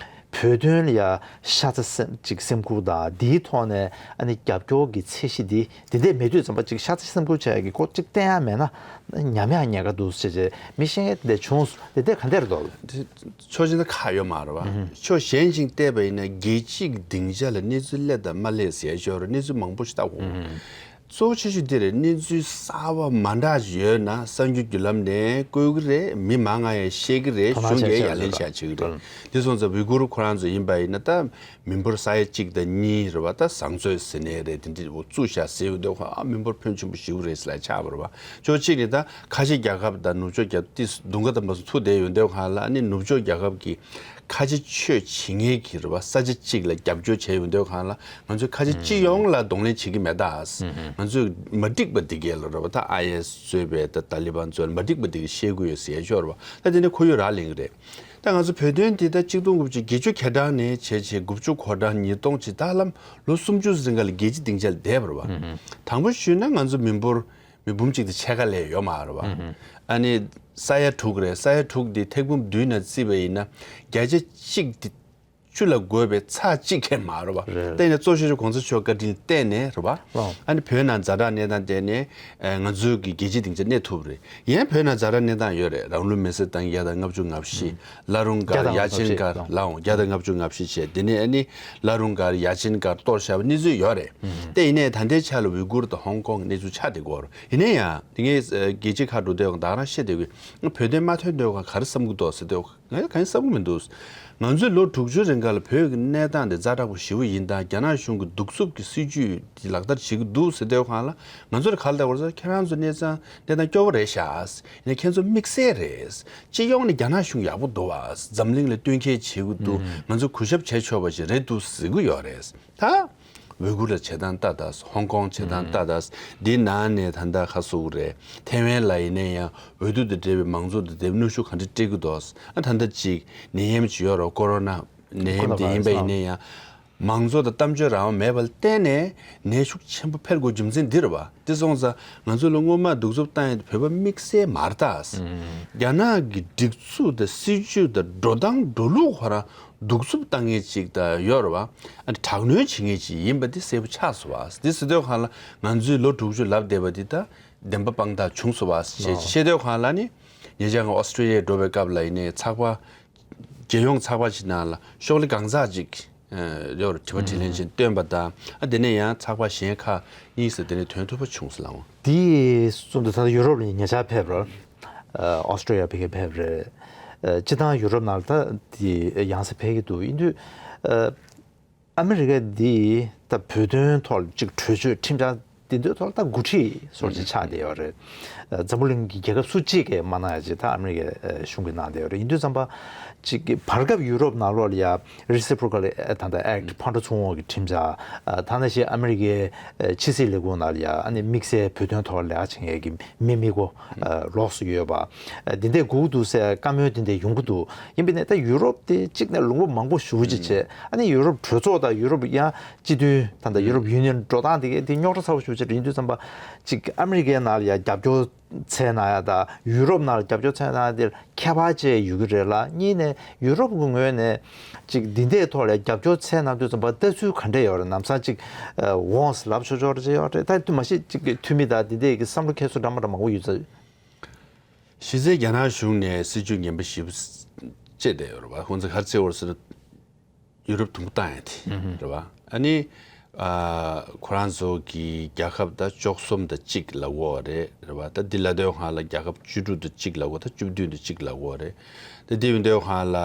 བོད་དོན་ལ་ཡ་ཤ་ཚ་སེམས་ཅིག་སེམས་ཁུར་དང་འདིའི་ཐོག་ནས་ཨ་ནི་རྒྱབ་སྐྱོར་གྱི་ཚད་གཞི་འདི་འདི་འདྲས་མེད་དུས་ཙམ་པ་ཅིག་ཤ་ཚ་སེམས་ཁུར་བྱས་ཀྱི་ཁོ་ཅིག་བསྟན་ཡ་མེད་ན་ཉམས་ཡ་ཉེན་ཁ་འདུག་ཟེར་བྱས་མི་ཤེས་མཁན་དེ་འདྲས་བྱུང་སོང་། དེ་འདྲས་ག་འདྲས་རེད་འདུག། ཕྱོགས་གཅིག་ནས་ཁག་ཡོད་མ་རེད་བ། ཕྱོགས་གཞན་གཅིག་བལྟས་པ་ཡིན་ན་རྒྱལ་སྤྱིའི་སྡིངས་ཆ་ལ་གནས་ཚུལ་སླེབས་དང་མ་སླེབས་ཟེར་ཡ་ཅིག་ཡོད་རེད། གནས་ཚུལ་མང་པོ་ཞིག་ལྟ་དགོས། གཙོ་ཆེ་ཤོས་འདི་རེད། གནས་ཚུལ་གསར་བ་མ་འདྲ་ཞིག་ཡོད་ན་གསར་འགྱུར་བརྒྱུད་ལམ་ནས་བཀོད་ཀྱི་རེད། མི་མང་ང་ཡང་ཤེས་ཀྱི་རེད། དོ་སྣང་གཞུང་གིས་བྱས་ཡ་ལན་བྱས་བྱེད་ཀྱི་རེད། དེ་སོང་ཙང་ཝི་གུར་ཁོ་རང་ཚོ་ཡིན་པ་ཡིན་ན་ད་མི་འབོར་ས་ཡ་གཅིག་དང་གཉིས་རེད་བ། ད་བཟང་བཙོང་ཟེར་ནའི་རེད། དེ་འདྲ་བཙུགས་བཞག་ཟེར་ཡོང་དུས་ཁོ་ཨ་མི་འབོར་ཕོན་ཆེན་པོ་ཞེ་པོ་རེད་ཟེར་ལབ་ཆགས་པ་རེད་བ། ཕྱོགས་གཅིག་ནས་ད་ཁ་ཆེ་རྒྱལ་ཁབ་དང་ནུབ་ཕྱོགས་རྒྱལ་ཁབ་དེ་མདུན་ཁ་དང་མ་སོང་ཐུག་བསྡད་ཡོང་དུས་ཁ་ལ་ཨ་ནི་ནུབ་ཕྱོགས་རྒྱལ་ཁབ་ཀྱི་ཁ་ཆེ་ཆོས་བྱེད་མཁན་གྱི་རེད་བ། ས་ཆ་གཅིག་ལ་རྒྱབ་སྐྱོར་བྱས་ཡོང་དུས་ཁ་ལ་ང་ཚོས་ཁ་ཆེ་སྤྱི་ཡོངས་ལ་གདོང་ལེན་བྱེད་ཀྱི་མེད་ད། ང་ཚོས་མ་འགྲིག་པ་འདི་གས་ལ་རེད་བ། ད་ཨའི་ཨེ་སི་གཙོས་པའི་ད་ཏཱ་ལི་བན་གཙོས་མ་འགྲིག་པ་འདི་གས་བཤད་ཀྱི་ཡོད་ཟེར་ཡ་ཅིག་ཡོད་རེད་བ། ད་དེ་ནས་ཁོར་ཡུག་རག་ལས་ཀྱི་རེད། ད་ང་ཚོ་བོད་དོན་འདི་ད་གཅིག་སྟོང་དགུ་བརྒྱ་བརྒྱད་ཅུ་གྱ་གྲངས་ནས་བྱས་བྱས་དགུ་བཅུ་གོ་གྲངས་ཉིས་སྟོང་ཅིག་ད་ལམ་ལོ་སུམ་ཅུ་རིང་ག་ལ་རྒྱལ་སྤྱིའི་སྡིངས་ཆ་ལ་བསྡད་པ་རེད་བ། དང་པོ་ཞུས་ན་ང་ཚོ་མི་འབོར་ མི་འབུམ་གཅིག་དེ་ཕྱེད་ཀ་ལས་ཡོད་མ་རེད་བ། ཨ་ནི་ས་ཡ་དྲུག་རེད། ས་ཡ་དྲུག་དེ་ཐེར་འབུམ་བསྡུས་ནས་བརྩིས་པ་ཡིན་ན་བརྒྱ་ཆ་གཅིག་དེ་བཅུ་ལ་བགོས་པའི་ཚེག་གཅིག་ཁེ་མ་རེད་བ། རེད། བལྟས་ནས་གཙོ་ཆེ་ཤོས་གོང་ས་མཆོག་བཀའ་དྲིན་བལྟས་ནས་རེད་བ། ཨ་ནི་བོད་ནང་ཛ་དྲག་གནས་སྟངས་བལྟས་ནས་ང་ཚོའི་གི་རྒྱལ་སྤྱི་སྡིངས་ཆ་གནས་ཐུབ་རེད། ཡིན་ཡང་བོད་ནང་ཛ་དྲག་གནས་སྟངས་ཡོད་རེད། རང་ལུས་མེར་སྲེག་བཏང་བརྒྱ་དང་ལྔ་བཅུ་ང་བཞི། བླ་རུང་སྒར་ཡ་ཆེན་སྒར་ལའང་བརྒྱ་དང་ལྔ་བཅུ་ང་བཞི་བྱས། དེ་ནས་ཨ་ནི་བླ་རུང་སྒར་ཡ་ཆེན་སྒར་གཏོར་བཞག་པའི་གནས་ཚུལ་ཡོད་རེད། དེ་ཡིན་ནའི་ད་ལྟའི་ཆ་ལ་ཝི་གུར་དང་ཧོང་ཀོང་གི་གནས་ཚུལ་ཆགས་བསྡད་ཀྱི་ཡོད་རེད། ཡིན་ན་ཡང་དེ་ངས་རྒྱལ་སྤྱིའི་ཁ་འགྲོ་དུས་ད་ག་རང་བཤད་བསྡད་ཀྱི་ཡོད། བོད་དོན་མ་ཐོན་དུས་ག་རེ་བསམ་གྱི་འདུག་ཟེར་དུས་ང་ཡང་གང་ཡང་བསམ་གྱི་མི་འདུག་ང་ཚོས་ལོ་དྲུག་ཅུ་རིང་ག་ལ་བོད་ཀྱི་གནས་སྟངས་དེ་ཛ་དྲག་པོ་ཞེ་པོ་ཡིན་ད་རྒྱ་ནག་གཞུང་གི་གདུག་རྩུབ་ཀྱི་སྲིད་ཇུས་དེ་ལག་བསྟར་བྱེད་ཀྱི་འདུག་ཟེར་དུས་གང་ལ་ང་ཚོར་ག་ལ་བལྟ་དགོས་རེད་ཟེར། ཁྱེད་རང་ཚོ་གནས་སྟངས་གནས་སྟངས་སྐྱོ་བོ་རེད་ཤག་ཡིན་ན་ཁྱེད་ཚོ་དམིགས་བསལ་རེད། སྤྱི་ཡོངས་ནས་རྒྱ་ནག་གཞུང་ཡག་པོ་འདུག་བ། འཛམ་གླིང་ལ་སྟོན་ཁ་བྱེད་ཀྱི་འདུག་ང་ཚོ་གུས་ཞབས་བྱེད་ཆོག་པ་ཞིག་རེད་འདུག་ཟེར་གྱི་ཡོད་རེད། ད་ཝི་གུར་ལ་བྱེད་སྟངས་ལྟ་དང་། ཧོང་ཀོང་བྱེད་སྟངས་ལྟ་དང་། འདི་ནང་ནས་ད་ལྟ་ཁ་སུ་རེད། ཐེ་ཝན་ལ་ཡིན་ན་ཡང་འོས་བསྡུ་དང་འབྲེལ་བའི་མང་གཙོ་དང་འབྲེལ་བའི་གནོན་ཤུགས་ག་འདྲ་སྤྲད་ཀྱི་འདུག་ཨ་ད་ལྟ་ཅིག་ནད་ཡམས་ཅིག་ཡོད་རེད། ཀོ་རོ་ན་ནད་ཡམས་དེ་ཡིན་པ་ཡིན་ན་ཡང་མང་གཙོ་དང་གཏམ་བརྗོད་རང་དབང་མེད་པ་ལ་བརྟེན་ནས་ནད་ཤུགས་ཆེན་པོ་འཕེལ་དགོས་རྒྱུ་མཚན་འདི་རེད་བ། དེ་སོང་ཙང་ང་ཚོ་ལ་སྔོན་མ་གདུག་རྩུབ་བཏང་ཡས་དེ་བོད་པ་དམིགས་བསལ་མ་རེད་ད། རྒྱ་ནག་གི་སྒྲིག་འཛུགས་དང་སྲིད་ཇུས་དང་འགྲོ་སྟངས་འགྲོ་ལུགས་ཁོ་རང་གདུག་རྩུབ་བཏང་མཁན་ཅིག་དང་ཡོད་རེད་བ། ཨ་ནི་དྲག་གནོན་བྱེད་མཁན་ཅིག་ཡིན་པ་འདི་གསལ་པོ་ཆགས་སོང་བ། འདི་ཟེར་དུས་གང་ལ་ང་ཚོས་ལོ་དྲུག་ཅུ་ལབ་བསྡད་པ་འདི་ད་བདེན་པ་དཔང་རྟགས་བྱུང་སོང་བ་ཞེས་བཤད་དུས་གང་ལ་ནི། ཉེ་ཆར་ང་ཨོ་སི་ཀྲི་ལི་ཡར་འགྲོ་བའི་སྐབས་ལ་ཡིན་ནའི་ཚགས་པར། རྒྱལ་ཡོངས་ཚགས་པར་ཅིག་ནང་ལ་ཤོག་ལྷེ་གང་ཟག་ཅིག་ཡོད་རེད། དྲི་བ་དྲིས་ལན་ཅིག་བཏོན་པ་དང་། ཨ་དེ་ནས་ཡང་ཚགས་པར་གཞན་ཁག་གཉིས་སུ་དེ་ནས་ཐོན་ཐུབ་པ་བྱུང་སོང་ལགས། འོང་། དེ་གསུམ་དུ་ད་ལྟ་ཡུ་རོབ་ལ་ཉེ་ཆར་ཕེབས་རེད། ཨོ་སི་ཀྲི་ལི་ཡ་ཕ་གིར་ཕེབས་རེད། སྤྱིར་བཏང་ཡུ་རོབ་ནང་ལ་ད་དེ་ཡང་སེ་ཕེབས་ཀྱི་འདུག་ཡིན་དུས། ཨ་མི་རི་ཀ་འདི་ད་བོད་དོན་ཐོག་ལ་ཅིག་གྲོས་ཆོད་ཁྲིམས་འཆར་འདི་ཚོའི་ཐོག་ལ་ད་འགོ་ཁྲིད་སོགས་ཅིག་ཆགས་བསྡད་ཡོད་རེད། འཛམ་བུ་གླིང་གི་རྒྱལ་ཁབ་སུ་གཅིག་གིས་མ་གནང་ཡ་ཅིག་ད་ཨ་མི་རི་ཀའི་གཞུང་གིས་གནང་བསྡད་ཡོད་རེད། ཡིན་དུས་ཙམ་པ་ཅིག་བར་སྐབས་ཡུ་རོབ་ནང་ལོགས་ལ་ཡ་Reciprocal ད་ལྟ་Act ཕར་འགྲོ་ཚུར་འོང་གི་ཁྲིམས་འཆར། ད་ནང་བཞིན་ཨ་མི་རི་ཀའི་ཕྱི་སྲིད་ལས་ཁུངས་ནང་ལ་ཡ་ཨ་ནི་དམིགས་བསལ་བོད་དོན་ཐོག་ལ་ལས་ཀ་བྱེད་མཁན་གྱི་མི་མི་གོ་ལོགས་སུ་ཡོད་པ། འདི་འདྲས་དགོས་ཀྱི་འདུག་ཟེར་བཀའ་མོལ་འདི་འདྲས་ཡོང་གི་འདུག་ཡིན་པས་ན་ད་ཡུ་རོབ་དེ་གཅིག་ནས་ལུང་པ་མང་པོ་ཞེ་པོ་ཅིག་བྱས། ཨ་ནི་ཡུ་རོབ་གྲོས་ཚོགས་དང་ཡུ་རོབ་ཡང་སྤྱི་མཐུན་ད་ལྟ་ཡུ་རོབ་ཡུ་ནི་ཡན་འགྲོ་སྟངས་དེ་གའི་དེ་རྙོག་དྲ་ཚ་པོ་ཞེ་པོ་ཅིག་རེད། ཡིན་དུས་ཙམ་པ་ཅིག་ཨ་མི་རི་ཀའི་ནང་ལ་ཡང་རྒྱབ་སྐྱོར་འཚོལ་གནང་ཡ་དང་ཡུ་རོབ་ནང་ལ་རྒྱབ་སྐྱོར་འཚོལ་གནང་ཡ་དེར་ཁྱད་པར་ཅིག་ཡོད་ཀྱི་རེད་ལ། གཉིས་ནས་ཡུ་རོབ་ཀྱི་ངོས་ནས་ཅིག་འདི་འདྲའི་ཐོག་ལ་རྒྱབ་སྐྱོར་འཚོལ་གནང་དུས་ཙམ་པ་ལྟ་ཚུལ་ག་འདྲས་ཡོད་རེད། ལམ་སང་ཅིག་འོང་ཟེར་ལབ་ཆོག་ཆོག་རེད་ཡོད་རེད། ད་དུ་མ་ཤེས་ཅིག་འཐུས་མི་དང་འདི་འདྲས་ཀྱི་བསམ་བློ་འཁྱེར་སོ་འདྲ་མ་འདྲ་མང་པོ་ཡོད་ཚོད། གཞི་རྩའི་རྒྱ་ནག་གཞུང་ནས་སྲིད་ཇུས་ངན་པ་ཞེ་པོ་སྤྱད་བསྡད་ཡོད་རེད་བ། ཁོང་ཚོ་ག་རེ་བྱས་ཡོད་རེད་ཟེར་ན་ཡུ་རོབ་དུམ་བུ་བཏང་ཡ་དེ་རེད་བ། ཨ་ནི་ཨ་ཁོ་རང་ཚོ་གི་རྒྱལ་ཁབ་ད་བཅུ་གསུམ་དང་གཅིག་ལབ་དགོས་རེད་རེད་བ། ད་འདི་ལབ་དུས་སྒང་ལ་རྒྱལ་ཁབ་བཅུ་དྲུག་དང་གཅིག་ལབ་དགོས། ད་བཅུ་བདུན་དང་གཅིག་ལབ་དགོས་རེད། ད་འདི་ཡིན་དུས་སྒང་ལ་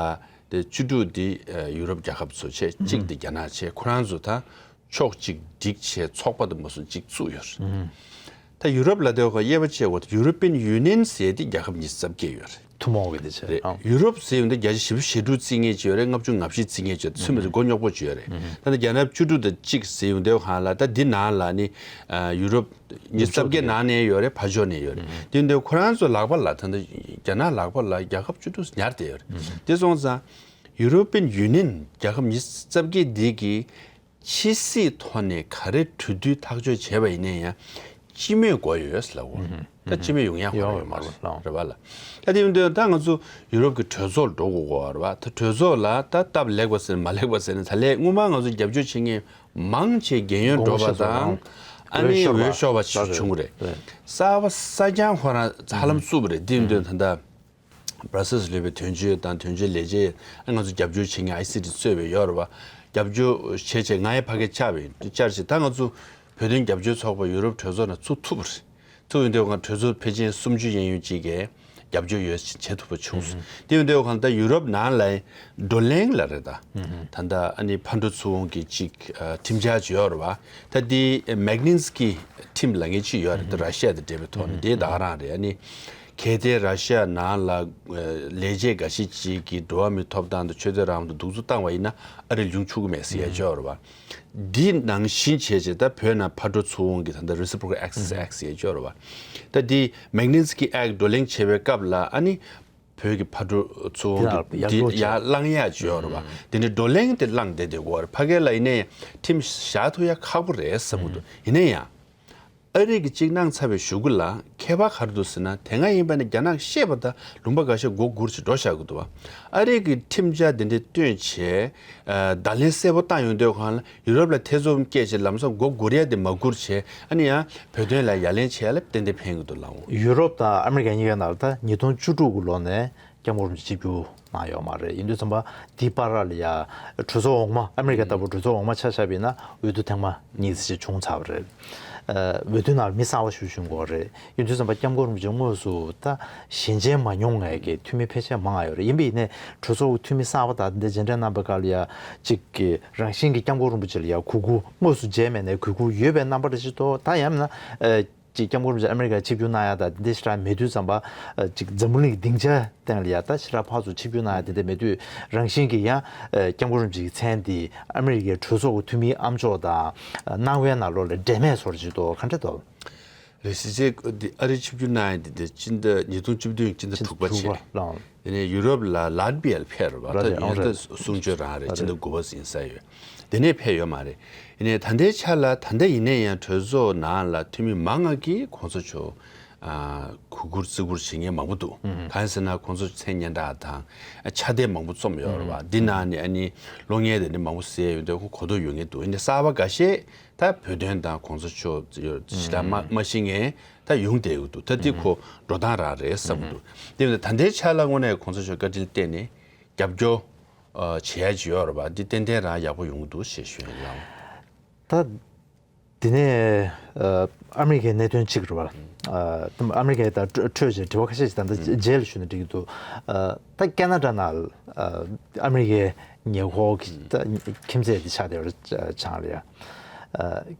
དེ་བཅུ་དྲུག་འདི་ཡུ་རོབ་རྒྱལ་ཁབ་ཚོ་བྱས། གཅིག་འདི་རྒྱ་ནག་བྱས། ཁོ་རང་ཚོ་ད་ཕྱོགས་གཅིག་སྒྲིག་བྱས་ཚོགས་པ་དང་མ་སོང་གཅིག་བཙུགས་ཡོད་རེད། ད་ཡུ་རོབ་ལབ་དུས་སྒང་དབྱེ་བ་ཕྱེ་དགོས། ད་European Union ཟེར་དེ་རྒྱལ་ཁབ་ཉི་ཤུ་རྩ་བརྒྱད་ཡོད་རེད། ཐུན་མོང་གི་དེ་བྱས། རེད། ཨང་། ཡུ་རོབ་ཟེར་ཡོང་དུས་བརྒྱ་ཆ་བཞི་བཅུ་ཞེ་དྲུག་བརྩི་མཁན་ཅིག་ཡོད་རེད། ལྔ་བཅུ་ང་བཞི་བརྩི་མཁན་ཅིག་ཡོད་རེད། ཚུལ་མི་ཚུལ་མགོ་རྙོག་པོ་ཅིག་ཡོད་རེད། ད་ནི་རྒྱ་ནག་བཅུ་དྲུག་དང་གཅིག་ཟེར་ཡོང་དུས་སྒང་ལ་ད་འདི་ནང་ལ་ནི་ཡུ་རོབ་ཉི་ཤུ་རྩ་བརྒྱད་ནང་ནས་ཡོད་རེད། ཕར་ཕྱོགས་ནས་ཡོད་རེད། དེ་ཡིན་དུས་ཁོ་རང་ཚོ་ལག་པ་ལ་ད་ལྟ་རྒྱ་ནག་ལག་པ་ལ་རྒྱལ་ཁབ་བཅུ་དྲུག་ཉར་བསྡད་ཡོད་རེད། དེ་སོང་ཙང་European Union རྒྱལ་ཁབ་ཉི་ཤུ་རྩ་བརྒྱད་འདི་གི་ཕྱི་སྲིད་ཐོག་ནས་ག་རེ་གྲོས་བསྡུར་ཐག་གཅོད་བྱས་པ་ཡིན་ན་ཡང་སྤྱི་མོས་དགོས་ཡོད་ལབ་དགོས། ད་སྤྱི་མོས་ཡོང་ཡག་ཡོང་ཡོད་མ་རེད་ལགས། རེད་པ་ལགས། ད་དེ་ཡིན་དུས་ད་ང་ཚོ་ཡུ་རོབ་ཀྱི་གྲོས་ཚོགས་ལ་འགྲོ་དགོས་ཀྱི་ཡོད་རེད་པ། ད་གྲོས་ཚོགས་ལ་ད་སྟབས་ལེགས་པ་ཟེར་མ་ལེགས་པ་ཟེར་ན་ད་ལས་སྔོན་མ་ང་ཚོ་རྒྱབ་སྐྱོར་བྱེད་མཁན་མང་ཆེ་རྒན་ཡོལ་འགྲོ་བ་དང་། ཨ་ནི་འོས་ཤོར་བ་ཞིག་བྱུང་རེད། གསར་པ་གསར་རྐྱང་ཁོ་རང་ཧ་ལམ་བཙུགས་པ་རེད། དེ་ཡིན་དུས་ད་ལྟ་Brussels ལ་ཡོད་པའི་དོན་གཅོད་དང་དོན་གཅོད་ལས་བྱེད། ང་ཚོ་རྒྱབ་སྐྱོར་བྱེད་མཁན་ཨའི་སི་ཊི་གཙོས་པའི་ཡོད་རེད་པ། རྒྱབ་སྐྱོར་བྱས་བྱས་ང་ཡང་ཕ་གིར་བཅར་བ་ཡིན། བཅར་བྱས་ད་ང་ཚོ་བོད་དོན་རྒྱབ་སྐྱོར་ཚོགས་པ་ཡུ་རོབ་གྲོས་ཚོགས་ནང་བཙུགས་ཐུབ་པ་རེད། ཐུབ་ཡོང་དུས་ང་གྲོས་ཚོགས་ཕལ་ཆེར་སུམ་ཅུ་ཡན་ཡོད་ཅིག་གིས་རྒྱབ་སྐྱོར་ཡོད་བྱེད་ཐུབ་པ་བྱུང་སོང་། དེ་ཡིན་དུས་ད་ཡུ་རོབ་ནང་ལ་བགྲོ་གླེང་ལ་རེད་ད། ད་ལྟ་ཨ་ནི་ཕར་འགྲོ་ཚུར་འོང་གི་ཅིག་ཁྲིམས་འཆར་ཅིག་ཡོད་རེད་པ། ད་དེ་Magnitsky ཁྲིམས་ལབ་མཁན་ཅིག་ཡོད་རེད། ད་ར་ཤི་ཡ་དང་འབྲེལ་བའི་ཐོག་ནས་དེ་ད་ག་རང་རེད། ཨ་ནི་གལ་ཏེ་ར་ཤི་ཡ་ནང་ལ་ལས་བྱེད་འགའ་ཤས་ཅིག་གིས་འགྲོ་བ་མིའི་ཐོབ་ཐང་དང་ཆོས་དད་རང་དབང་དང་གདུག་རྩུབ་བཏང་བ་ཡིན་ན་ཨ་རི་ལ་ཡོང་ཆོག་གི་མེད་ཟེར་ཡ་ཅིག་ཡོད་རེད་པ། འདི་ནང་བཞིན་བྱས་བྱས་ད་བོད་ནང་ཕར་འགྲོ་ཚུར་འོང་གི་ད་ལྟ་Reciprocal Access Act ཟེར་ཡ་ཅིག་ཡོད་རེད་པ། ད་འདི་Magnitsky Act བགྲོ་གླེང་བྱེད་པའི་སྐབས་ལ་ཨ་ནི་བོད་ཀྱི་ཕར་འགྲོ་ཚུར་འོང་གི་འདི་ཡར་བསླང་ཡ་ཅིག་ཡོད་རེད་པ། དེ་ནི་བགྲོ་གླེང་དེ་བསླངས་བསྡད་བསྡད་ཀྱི་ཡོད་རེད། ཕ་གི་ལ་ཡིན་ནའི་ཁྲིམས་བཞག་ཐུབ་ཡ་ཁག་པོ་རེད་བསམ་གྱི་འདུག་ཡིན་ན་ཡང་། ཨ་རི་གིས་གཅིག་གནང་ཚར་བའི་གཞུག་གུ་ལ་ཁྱད་པར་ག་རེ་འདུག་ཟེར་ན། དེ་སྔ་ཡིན་པ་ན་རྒྱ་ནག་ཤེས་པ་ད་ལུང་པ་འགའ་ཤས་མགོ་སྒུར་བྱས་འགྲོ་བཞག་གི་འདུག་བ། ཨ་རི་གིས་ཁྲིམས་འཆར་འདི་འདྲ་བཏོན་བྱས། ཨ། བརྡ་ལན་གསལ་པོ་བཏང་ཡོང་དུས་སྒང་ལ་ཡུ་རོབ་ལ་ཐེ་ཚོམ་སྐྱེས་བྱས་ལམ་སང་མགོ་སྒུར་ཡ་དེ་མ་སྒུར་བྱས། ཨ་ནི་ཡང་བོད་དོན་ལ་ཡ་ལན་བྱེད་ཡ་ལ་ཏན་ཏན་ཕན་གི་འདུག་ལགས་འོང་། ཡུ་རོབ་དང་ཨ་མི་རི་ཀ་གཉིས་ཀའི་ནང་ལ་ད་ཉིས་སྟོང་བཅུ་དྲུག་གི་ལོ་ནས་སྐྱབས་མགོན་རིན་པོ་ཆེ་ཆིབས་བསྒྱུར་གནང་ཡོད་མ་རེད། ཡིན་དུས་ཙམ་པ་འདི་བར་ལ་ཡ་གྲོས་ཚོགས་འོག་མ། ཨ་མི་རི་ཀ་ལྟ་བུ་གྲོས་ཚོགས་འོག་མ་ཆ་བཞག་པ་ཡིན་ན་འོས་བསྡུ་ཐེངས་མ་གཉིས་ཙམ་བྱུང་ཚར་བ་རེད། ཨ། འོས་བསྡུ་ནང་མི་གསར་པ་ཞིག་བྱུང་ཡོད་རེད། ཡིན་དུས་ཙམ་པ་སྐྱབས་མགོན་རིན་པོ་ཆེ་དངོས་སུ་ད་ཞལ་མཇལ་མ་མྱོང་མཁན་གྱི་འཐུས་མི་ཕལ་ཆེར་མང་ང་ཡོད་རེད། ཡིན་པ་ཡིན་ནའི་གྲོས་ཚོགས་ཀྱི་འཐུས་མི་གསར་པ་དང་འདི་མཇལ་འཕྲད་གནང་པའི་སྐབས་ལ་ཡ་གཅིག་གི་རང་བཞིན་གྱི་སྐྱབས་མགོན་རིན་པོ་ཆེ་ལ་ཡ་གུས་བཀུར། དངོས་སུ་མཇལ་མེད་ནའི་གུས་བཀུར་ཡོད་པའི་རྣམ་པ་རེ་ཞིག་འདུག་ད་ཡང་མིན་ན། ཨ། གཅིག་སྐྱབས་མགོན་རིན་པོ་ཆེ་ཨ་མི་རི་ཀར་ཆིབས་བསྒྱུར་གནང་ཡ་དང་འདི་འདྲ་ཞིག་མེད་དུས་ཙམ་པ། ཨ། གཅིག་འཛམ་བུ་གླིང་གི་སྡིངས་ཆ་སྟེང་ལ་ཡ་ད་ཞེ་དྲག་ཕར་ཚུར་ཆིབས་བསྒྱུར་གནང་ཡ་དེ་འདྲ་མེད་དུས། རང་བཞིན་གྱིས་ཡང་། ཨ། སྐྱབས་མགོན་རིན་པོ་ཆེ་གི་མཚན་འདི་ཨ་མི་རི་ཀའི་གྲོས་ཚོགས་ཀྱི་འཐུས་མིའི་ཨ་མཆོག་དང་། ཨ། གནང་བའི་ནང་ལོགས་ལ་འབྲེལ་མེད་བཟོ་འདྲ་ཞིག་འདུག་ག་འདྲ་འདུག་རེད། ཞེས་བྱས་འདི་ཨ་རི་ཆིབས་བསྒྱུར་གནང་ཡ་འདི་འདི་སྤྱི་ཟླ་ཉིས་སྟོང་བཅུ་བདུན་གྱི་སྤྱི་ཟླ་དྲུག་པ་བྱས། ལགས། དེ་ནས་ཡུ་རོབ་ལ་ལ་ཏི་བི་ཡ་ལ་ཕེབས་རེད་བ། ད་རེད། ཡིན་ཡང་ད་རེད། གསུང་ཆོས་རང་རེད། ཨ། སྤྱི་ཟླ་རེད། དགུ་པ་ཟིན་ས་ཡོད། དེ་ནས་ཕེབས་ཡོད་མ་རེད། ཡིན་ནའི་ད་ལྟའི་ཆ་ལ། ད་ལྟ་ཡིན་ནའི་ཡང་གྲོས་ཚོགས་ནང་ལ་འཐུས་མི་མང་ང་གིས་གོང་ས་མཆོག་ཨ། གུས་བཀུར་བརྩི་བཀུར་བྱེད་མཁན་མང་པོ་འདུག་ཨུ་ཧུ། གང་ཡིན་ཟེར་ན་གོང་ས་མཆོག་མཚན་སྙན་གྲགས་དང་ཕྱག་དེབ་མང་པོ་རྩོམ་ཡོད་རེད་བ། ཨུ་ཧུ། འདི་ནང་ནས་ཨ་ནི་གློག་བརྙན་དེ་འདྲ་མང་པོ་གསལ་ཡོད་དུས་ཁོ་གོ་རྟོགས་ཡོད་མཁན་འདུག་ཡིན་ནའི་གསར་པ་འགའ་ཤས་ད་བོད་དོན་དང་གོང་ས་མཆོག་ཞེ་དྲག་མ་མ་ཤེས་མཁན་ད་ཡོང་བསྡད་ཡོད་འདུག་ད་འདི་ཁོ་འགྲོ་སྟངས་རང་རེད་བསམ་གྱི་འདུག་དེ་ཡིན་ན་ད་ལྟའི་ཆ་ལ་དངོས་གནས་གོང་ས་མཆོག་བཀའ་དྲིན་བརྟེན་ནས་རྒྱབ་སྐྱོར་ཨ་བྱེད་ཡ་ཅིག་ཡོད་རེད་བ། འདི་ཏན་ཏན་རང་ཡག་པོ་ཡོང་གི་འདུག་ཞེས་ཞུ་ཡ་ཡིན། ལགས། ད། དེ་ནས་ཨ་ཨ་མི་རི་ཀའི་གནད་དོན་གཅིག་རེད་བ། ཨ་ཨ་མི་རི་ཀའི་ད་འཕྲོས་བྱས་དྲི་བ་ཁ་ཤས་ཤིག་ད་ལྟ་རྗེས་ལ་ཞུས་ན་འགྲིག་གི་འདུག་ཨ་ད་ཁེ་ན་ཌ་ནང་ཨ་ཨ་མི་རི་ཀའི་ཉེ་འཁོར་གྱི་ད་ཁྱིམ་མཚེས་དེ་ཆགས་བསྡད་པ་རེད། བྱང་ལ་ཡ། ཨ་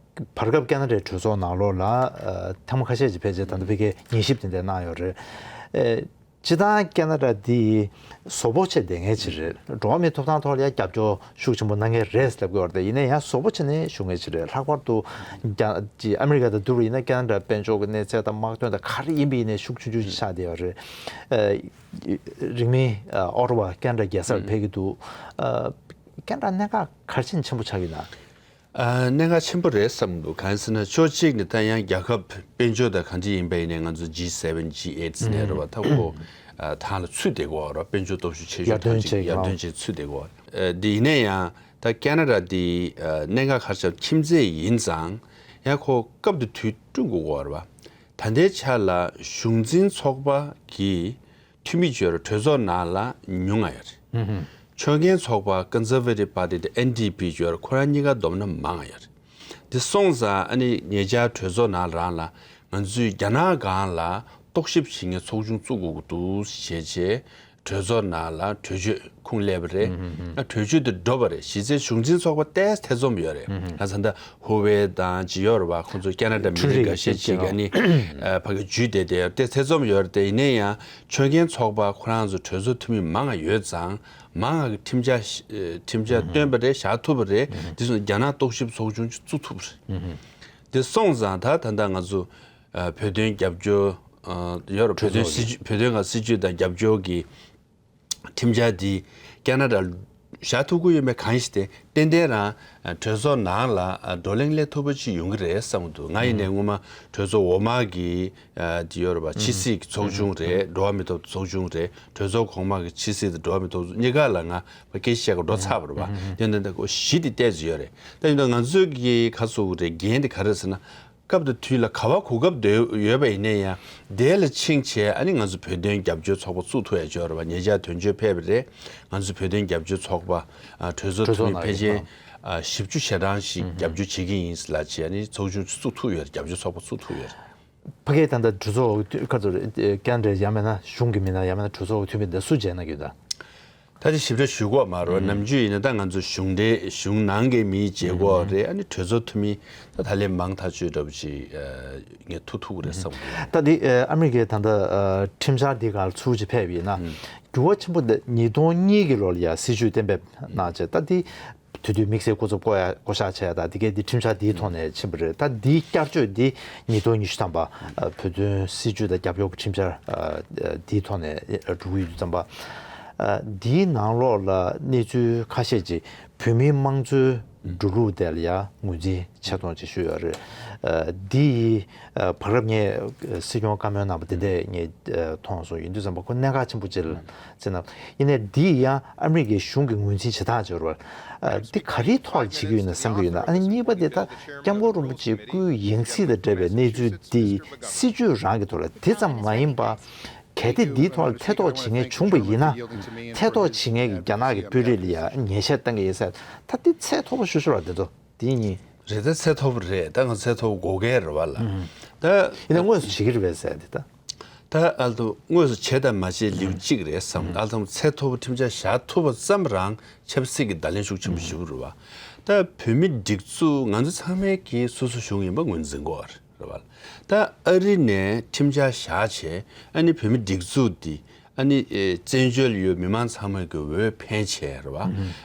བར་སྐབས་ཁེ་ན་ཌའི་གྲོས་ཚོགས་ནང་ལོགས་ལ་ཨ་ཐེངས་མ་ཁ་ཤས་ཤིག་ཕལ་ཆེར་ད་ལྟ་ཕ་གིར་ཉན་ཞིབ་དེ་འདྲ་གནང་ཡོད་རེད། ཨེ། སྤྱིར་བཏང་ཁེ་ན་ཌ་འདི་བཟོ་པོ་བྱས་བསྡད་མཁན་ཅིག་རེད། འགྲོ་བ་མིའི་ཐོབ་ཐང་ཐོག་ལ་ཡང་རྒྱབ་སྐྱོར་ཤུགས་ཆེན་པོ་གནང་མཁན་རེད་ལབ་ཀྱི་ཡོད་རེད། ཡིན་ན་ཡང་བཟོ་པོ་བྱས་ནས་ཞུ་མཁན་ཅིག་རེད། ལྷག་པར་དུ་རྒྱ་ཅི་ཨ་མི་རི་ཀ་དང་བསྡུར་བ་ཡིན་ན་ཁེ་ན་ཌ་དཔལ་འབྱོར་གྱི་གནས་ཚད་དང་དམག་དོན་དང་ག་རེ་ཡིན་པ་ཡིན་ནའི་ཤུགས་ཆུང་ཆུང་ཞིག་ཆགས་བསྡད་ཡོད་རེད། ཨ་རིང་མིན་ཨ་ཨོ་ཊ་ཝ་ཁེ་ན་ཌ་རྒྱལ་ས་ལ་ཕེབས་ཀྱི་འདུག་ཨ་ཁེ་ན་ཌ་གནད་འགག་ག་རེ་བྱས་ནས་ཆེན་པོ་ཆགས་ཀྱི་ཡོད་ན། ཨ་གནད་འགག་ཆེན་པོ་རེད་བསམ་འདུག་གང་ཡིན་ཟེར་ན་ཕྱོགས་གཅིག་ནས་ད་ཡང་རྒྱལ་ཁབ་དཔལ་འབྱོར་དང་གང་ཅི་ཡིན་པ་ཡིན་ནའི་ང་ཚོ་ཇི་སེ་ཝེན་ཇི་ཨེ་ཊི་ནས་རེད་བ། ད་ཁོ་ཨ་ཐང་ལ་ཚུད་བསྡད་ཀྱི་ཡོད་རེད། དཔལ་འབྱོར་སྟོབས་ཤུགས་ཆེ་ཤོས་ཐང་གཅིག་ཡར་ཐོན་ཡར་ཐོན་བྱས་ཚུད་བསྡད་ཀྱི་ཡོད་རེད། ཨ་འདི་ཡིན་ན་ཡང་ད་ཁེ་ན་ཌ་འདི་ཨ་གནད་འགག་ག་རེ་ཆགས། ཁྱིམ་མཚེས་ཡིན་ཙང་ཡང་ཁོ་སྐབས་དེ་དུས་བསྐྲུན་དགོས་ཀྱི་ཡོད་རེད་བ། ད་ལྟའི་ཆ་ལ་གཞུང་འཛིན་ཚོགས་པ་གི་འཐུས་མི་ཅིག་ཡོད་རེད། གྲོས་ཚོགས་ནང་ལ་ཉུང་ང་ཡོད་རེད། ཨུ་ཧུ། ཆོལ་ཁའི་ཚོགས་པ་ཀོན་སར་ཝེ་ཊིབ་པར་ཊི་དང་ཨེན་ཌི་པི་ཅིག་ཡོད་རེད། ཁོ་རང་གཉིས་ཀ་བསྡོམས་ན་མང་ང་ཡོད་རེད། འདི་སོང་ཙང་ཨ་ནི་ཉེ་ཆར་གྲོས་ཚོགས་ནང་རང་ལ་ང་ཚོས་རྒྱ་ནག་སྒང་ལ་རྟོག་ཞིབ་བྱེད་མཁན་ཚོགས་ཆུང་བཙུགས་དགོས་ཀྱི་འདུག་ཞེས་བྱས་གྲོས་ཚོགས་ནང་ལ་གྲོས་ཆོད་ཁུངས་སླེབས་པ་རེད། ཨ་གྲོས་ཆོད་དེ་འགྲོ་བ་རེད། གཞི་རྩའི་གཞུང་འཛིན་ཚོགས་པ་ཏོག་ཙམ་ཐེ་ཚོམ་ཡོད་རེད། ལྷག་ཙམ་ད་ཧུ་ཝེ་དང་ཅིག་ཡོད་རེད་བ། ཁོང་ཚོ་ཁེ་ན་ཌ་མི་རིགས་འགའ་ཤས་ཅིག་ག་ནི་ཨ་ཕ་གི་འཇུས་བསྡད་དེ་ཡོད་རེད། ཏོག་ཙམ་ཐེ་ཚོམ་ཡོད་རེད་དེ། ཡིན་ན་ཡང་ཆོལ་ཁའི་ཚོགས་པ་ཁོ་རང་ཚོ་གྲོས་ཚོགས་འཐུས་མི་མང་ང་ཡོད་ཙང་མང་ང་གི་ཁྲིམས་འཆར་ཨ་ཁྲིམས་འཆར་བཏོན་པ་རེད། བཞག་ཐུབ་པ་རེད། དེ་སོང་རྒྱ་ནག་རྟོག་ཞིབ་ཚོགས་ཆུང་ཅིག་བཙུགས་ཐུབ་པ་རེད། དེ་སོང་ཙང་ད་ད་ལྟ་ང་ཚོ་ཨ་བོད་དོན་རྒྱབ་སྐྱོར་ཨ་ཡོད་རེད། བོད་དོན་སྲིད་བྱུས་བོད་དོན་ཁག་སྲིད་བྱུས་དང་རྒྱབ་སྐྱོར་གྱི་ཁྲིམས་འཆར་འདི་ཁེ་ན་ཌར་བཞག་ཐུབ་ཀྱི་ཡོད་མེད་གང་ཡིན་ཞིག་དེ་ཏན་ཏན་རང་གྲོས་ཚོགས་ནང་ལ་བགྲོ་གླེང་སླེབས་ཐུབ་པ་ཅིག་ཡོང་གི་རེད་བསམ་གྱི་འདུག་ང་ཡིན་ནའི་སྔོན་མ་གྲོས་ཚོགས་འོག་མ་གི་འདི་ཡོད་རེད་པ། ཕྱི་སྲིད་ཀྱི་ཚོགས་ཆུང་རེད། འགྲོ་བ་མིའི་ཐོབ་ཐང་ཚོགས་ཆུང་རེད། གྲོས་ཚོགས་གོང་མ་གི་ཕྱི་སྲིད་དང་འགྲོ་བ་མིའི་ཐོབ་ཐང་གཉིས་ཀ་ལ་ང་སྐད་ཆ་བཤད་ག་འགྲོ་ཚར་བ་རེད་པ། དེ་འདི་འདི་གཞི་དེ་ཏོག་ཙམ་ཡོད་རེད། ད་ཡིན་ན་ང་ཚོས་ཀྱི་ཁ་གསོ་གི་རེད། འགན་དེ་ག་རེ་རེད་ཟེར་ན། སྐབས་དང་དུས་ལ་ག་བ་གོ་སྐབས་འདོད་ཡོད་པ་ཡིན་ན་ཡང་དེ་ལ་ཕྱིན་བྱས་ཨ་ནི་ང་ཚོ་བོད་དོན་རྒྱབ་སྐྱོར་ཚོགས་པ་བཙུགས་ཐུབ་ཡ་ཅིག་ཡོད་རེད་པ། ཉེ་ཆར་དོན་གཅོད་ཕེབས་པ་རེད། ང་ཚོ་བོད་དོན་རྒྱབ་སྐྱོར་ཚོགས་པ་ཨ་གྲོས་ཚོགས་འཐུས་མི་ཕལ་ཆེར་ཨ་བཞི་བཅུ་ཞེ་གྲངས་ཤིག་རྒྱབ་སྐྱོར་བྱེད་ཀྱི་ཡིན་ལབ་བྱས་ཨ་ནི་ཚོགས་ཆུང་བཙུགས་ཐུབ་ཡོད་རེད། རྒྱབ་སྐྱོར་ཚོགས་པ་བཙུགས་ཐུབ་ཡོད་རེད། ཕ་གིའི་ད་ལྟ་གྲོས་ཚོགས་ཁ་ཚོ་ཁེ་ན་ཌའི་ཡང་མིན་ན་གཞུང་གི་མི་སྣ་ཡང་མིན་ན་གྲོས་ཚོགས་འཐུས་མི་འདི་སུ་མཇལ་གནང་གི་ཡོད་ད། ད་ཅི་ཞིབ་ཕྲ་ཞུ་གི་ཡོད་མ་རེད། ནམ་རྒྱུན་ཡིན་ན་ད་ང་ཚོ་གཞུང་འབྲེལ་གཞུང་ནང་གི་མི་མཇལ་གི་ཡོད་རེད། ཨ་ནི་གྲོས་ཚོགས་འཐུས་མི་ད་ད་ལས་མང་ཐག་ཆོད་འདྲ་པོ་ཅིག་ངས་ཐུག་ཐུག་གི་རེད་བསམ་གི་འདུག་ད་འདི་ཨ་མི་རི་ཀའི་ད་ལྟ་ཁྲིམས་འཆར་འདི་སྒང་ལ་ཚུར་ཅིག་ཕེབས་ཡིན་ན་འགྱུར་བ་ཆེན་པོ་འདི་ཉིས་སྟོང་གཉིས་ཀྱི་ལོ་ལ་ཡ་སྲིད་བྱུས་གཏན་འབེབས་གནང་བྱས། ད་འདི་དེ་དུས་དམིགས་བསལ་སྐུ་ཚབ་བསྐོ་ཡ་བསྐོ་གཞག་བྱས་ཡ་ད་འདི་གའི་འདི་ཁྲིམས་འཆར་འདིའི་ཐོག་ནས་ཕྱིན་པ་རེད། ད་འདིའི་བསྐྱར་བཅོས་འདི་ཉིས་སྟོང་ཉི་ཤུ་ཐམ་པ་ཨ་བོད་དོན་སྲིད་བྱུས་དང་རྒྱབ་སྐྱོར་གྱི་ཁྲིམས་འཆར་ཨ་འདིའི་ཐོག་ནས་འགྲོ་གི་ཡོད་དུས་ཙམ་པ། ཨ་འདིའི་ནང་ལོགས་ལ་གནས་ཚུལ་ཁ་ཤས་ཅིག་བོད་མིའི་དམངས་གཙོའི་ འགྲོ་ལུགས་དེ་ལ་ཡང་ངོས་འཛིན་ཆེ་མཐོང་ཅིག་ཞུས་ཡོད་རེད། ཨ། འདི་ཡི་ཨ། བར་སྐབས་ངས་ཨ། སྲིད་སྐྱོང་བཀའ་མོལ་གནང་པ་དེ་འདྲས་ངས་ཨ། མཐོང་སོང་། ཡིན་དུས་ཙམ་པ་ཁོ་གནད་འགག་ཆེན་པོ་ཅིག་ལ་བརྩིས་ན། ཡིན་ནའི་འདི་ཡང་ཨ་མི་རི་ཀའི་གཞུང་གི་ངོས་འཛིན་བྱེད་སྟངས་ཅིག་ཡོད་རེད་པ། ཨ། འདི་ག་རེའི་ཐོག་ལ་བྱེད་ཀྱི་ཡོད་ན་བསམ་གྱི་ཡོད་ན། ཨ་ནི་གཉིས་པ་དེ་ད་སྐྱབས་མགོན་རིན་པོ་ཆེའི་སྐུའི་ཡང་སྲིད་དང་འབྲེལ་བའི་གནས་ཚུལ་འདི་སྲིད་བྱུས་རང་གི་ཐོག་ལ་དེ་ཙམ་མ་ཡིན་པ། གལ་ཏེ་འདིའི་ཐོག་ལ་ཐེ་གཏོགས་བྱེད་མཁན་བྱུང་བ་ཡིན་ན། ཐེ་གཏོགས་བྱེད་མཁན་གྱི་རྒྱ་ནག་གི་དཔོན་རིགས་ལ་ཡང་ཉེས་ཆད་གཏང་གི་ཡིན་ཟེར། ད་འདི་ཚད་མཐོ་པོ་ཤོར་ཤོར་བ་འདི་ཚོ་འདི་གཉིས། རེད། ད་ཚད་མཐོ་པོ་རེད། ད་ང་ཚད་མཐོ་པོ་དགོས་གལ་རེད་པ་ལ། ད་ཡིན་ན་དངོས་སུ་བྱེད་ཀྱི་རེད་པས་ཟེར་འདི་ད། ད་ཨ་ལ་དུ་དངོས་སུ་བྱེད་དང་མ་བྱེད་ལེའུ་གཅིག་རེད་བསམ། ཨ་ལ་དུ་ཚད་མཐོ་པོ་ཁྲིམས་འཆར་བཞག་ཐུབ་པ་ཙམ་རང་ཆབ་སྲིད་ཀྱི་བརྡ་ལན་ཤུགས་ཆེན་པོ་ཞིག་རེད་པ། ད་བོད་མི་སྒྲིག་འཛུགས་ང་ཚོ་ཚང་མས་ཀྱི་སོ་སོ་གཞུང་ཡིན་པ་ངོས་འཛིན་དགོས་པ་རེད་པ། ད་ཨ་རི་ནས་ཁྲིམས་འཆར་བཞག་བྱས། ཨ་ནི་བོད་མི་སྒྲིག་འཛུགས་འདི་ཨ་ནི་ཨེ་བཙན་བྱོལ་ཡོད་མི་མང་ཚང་མ་གི་འོས་འཕེན་བྱས་རེད་པ།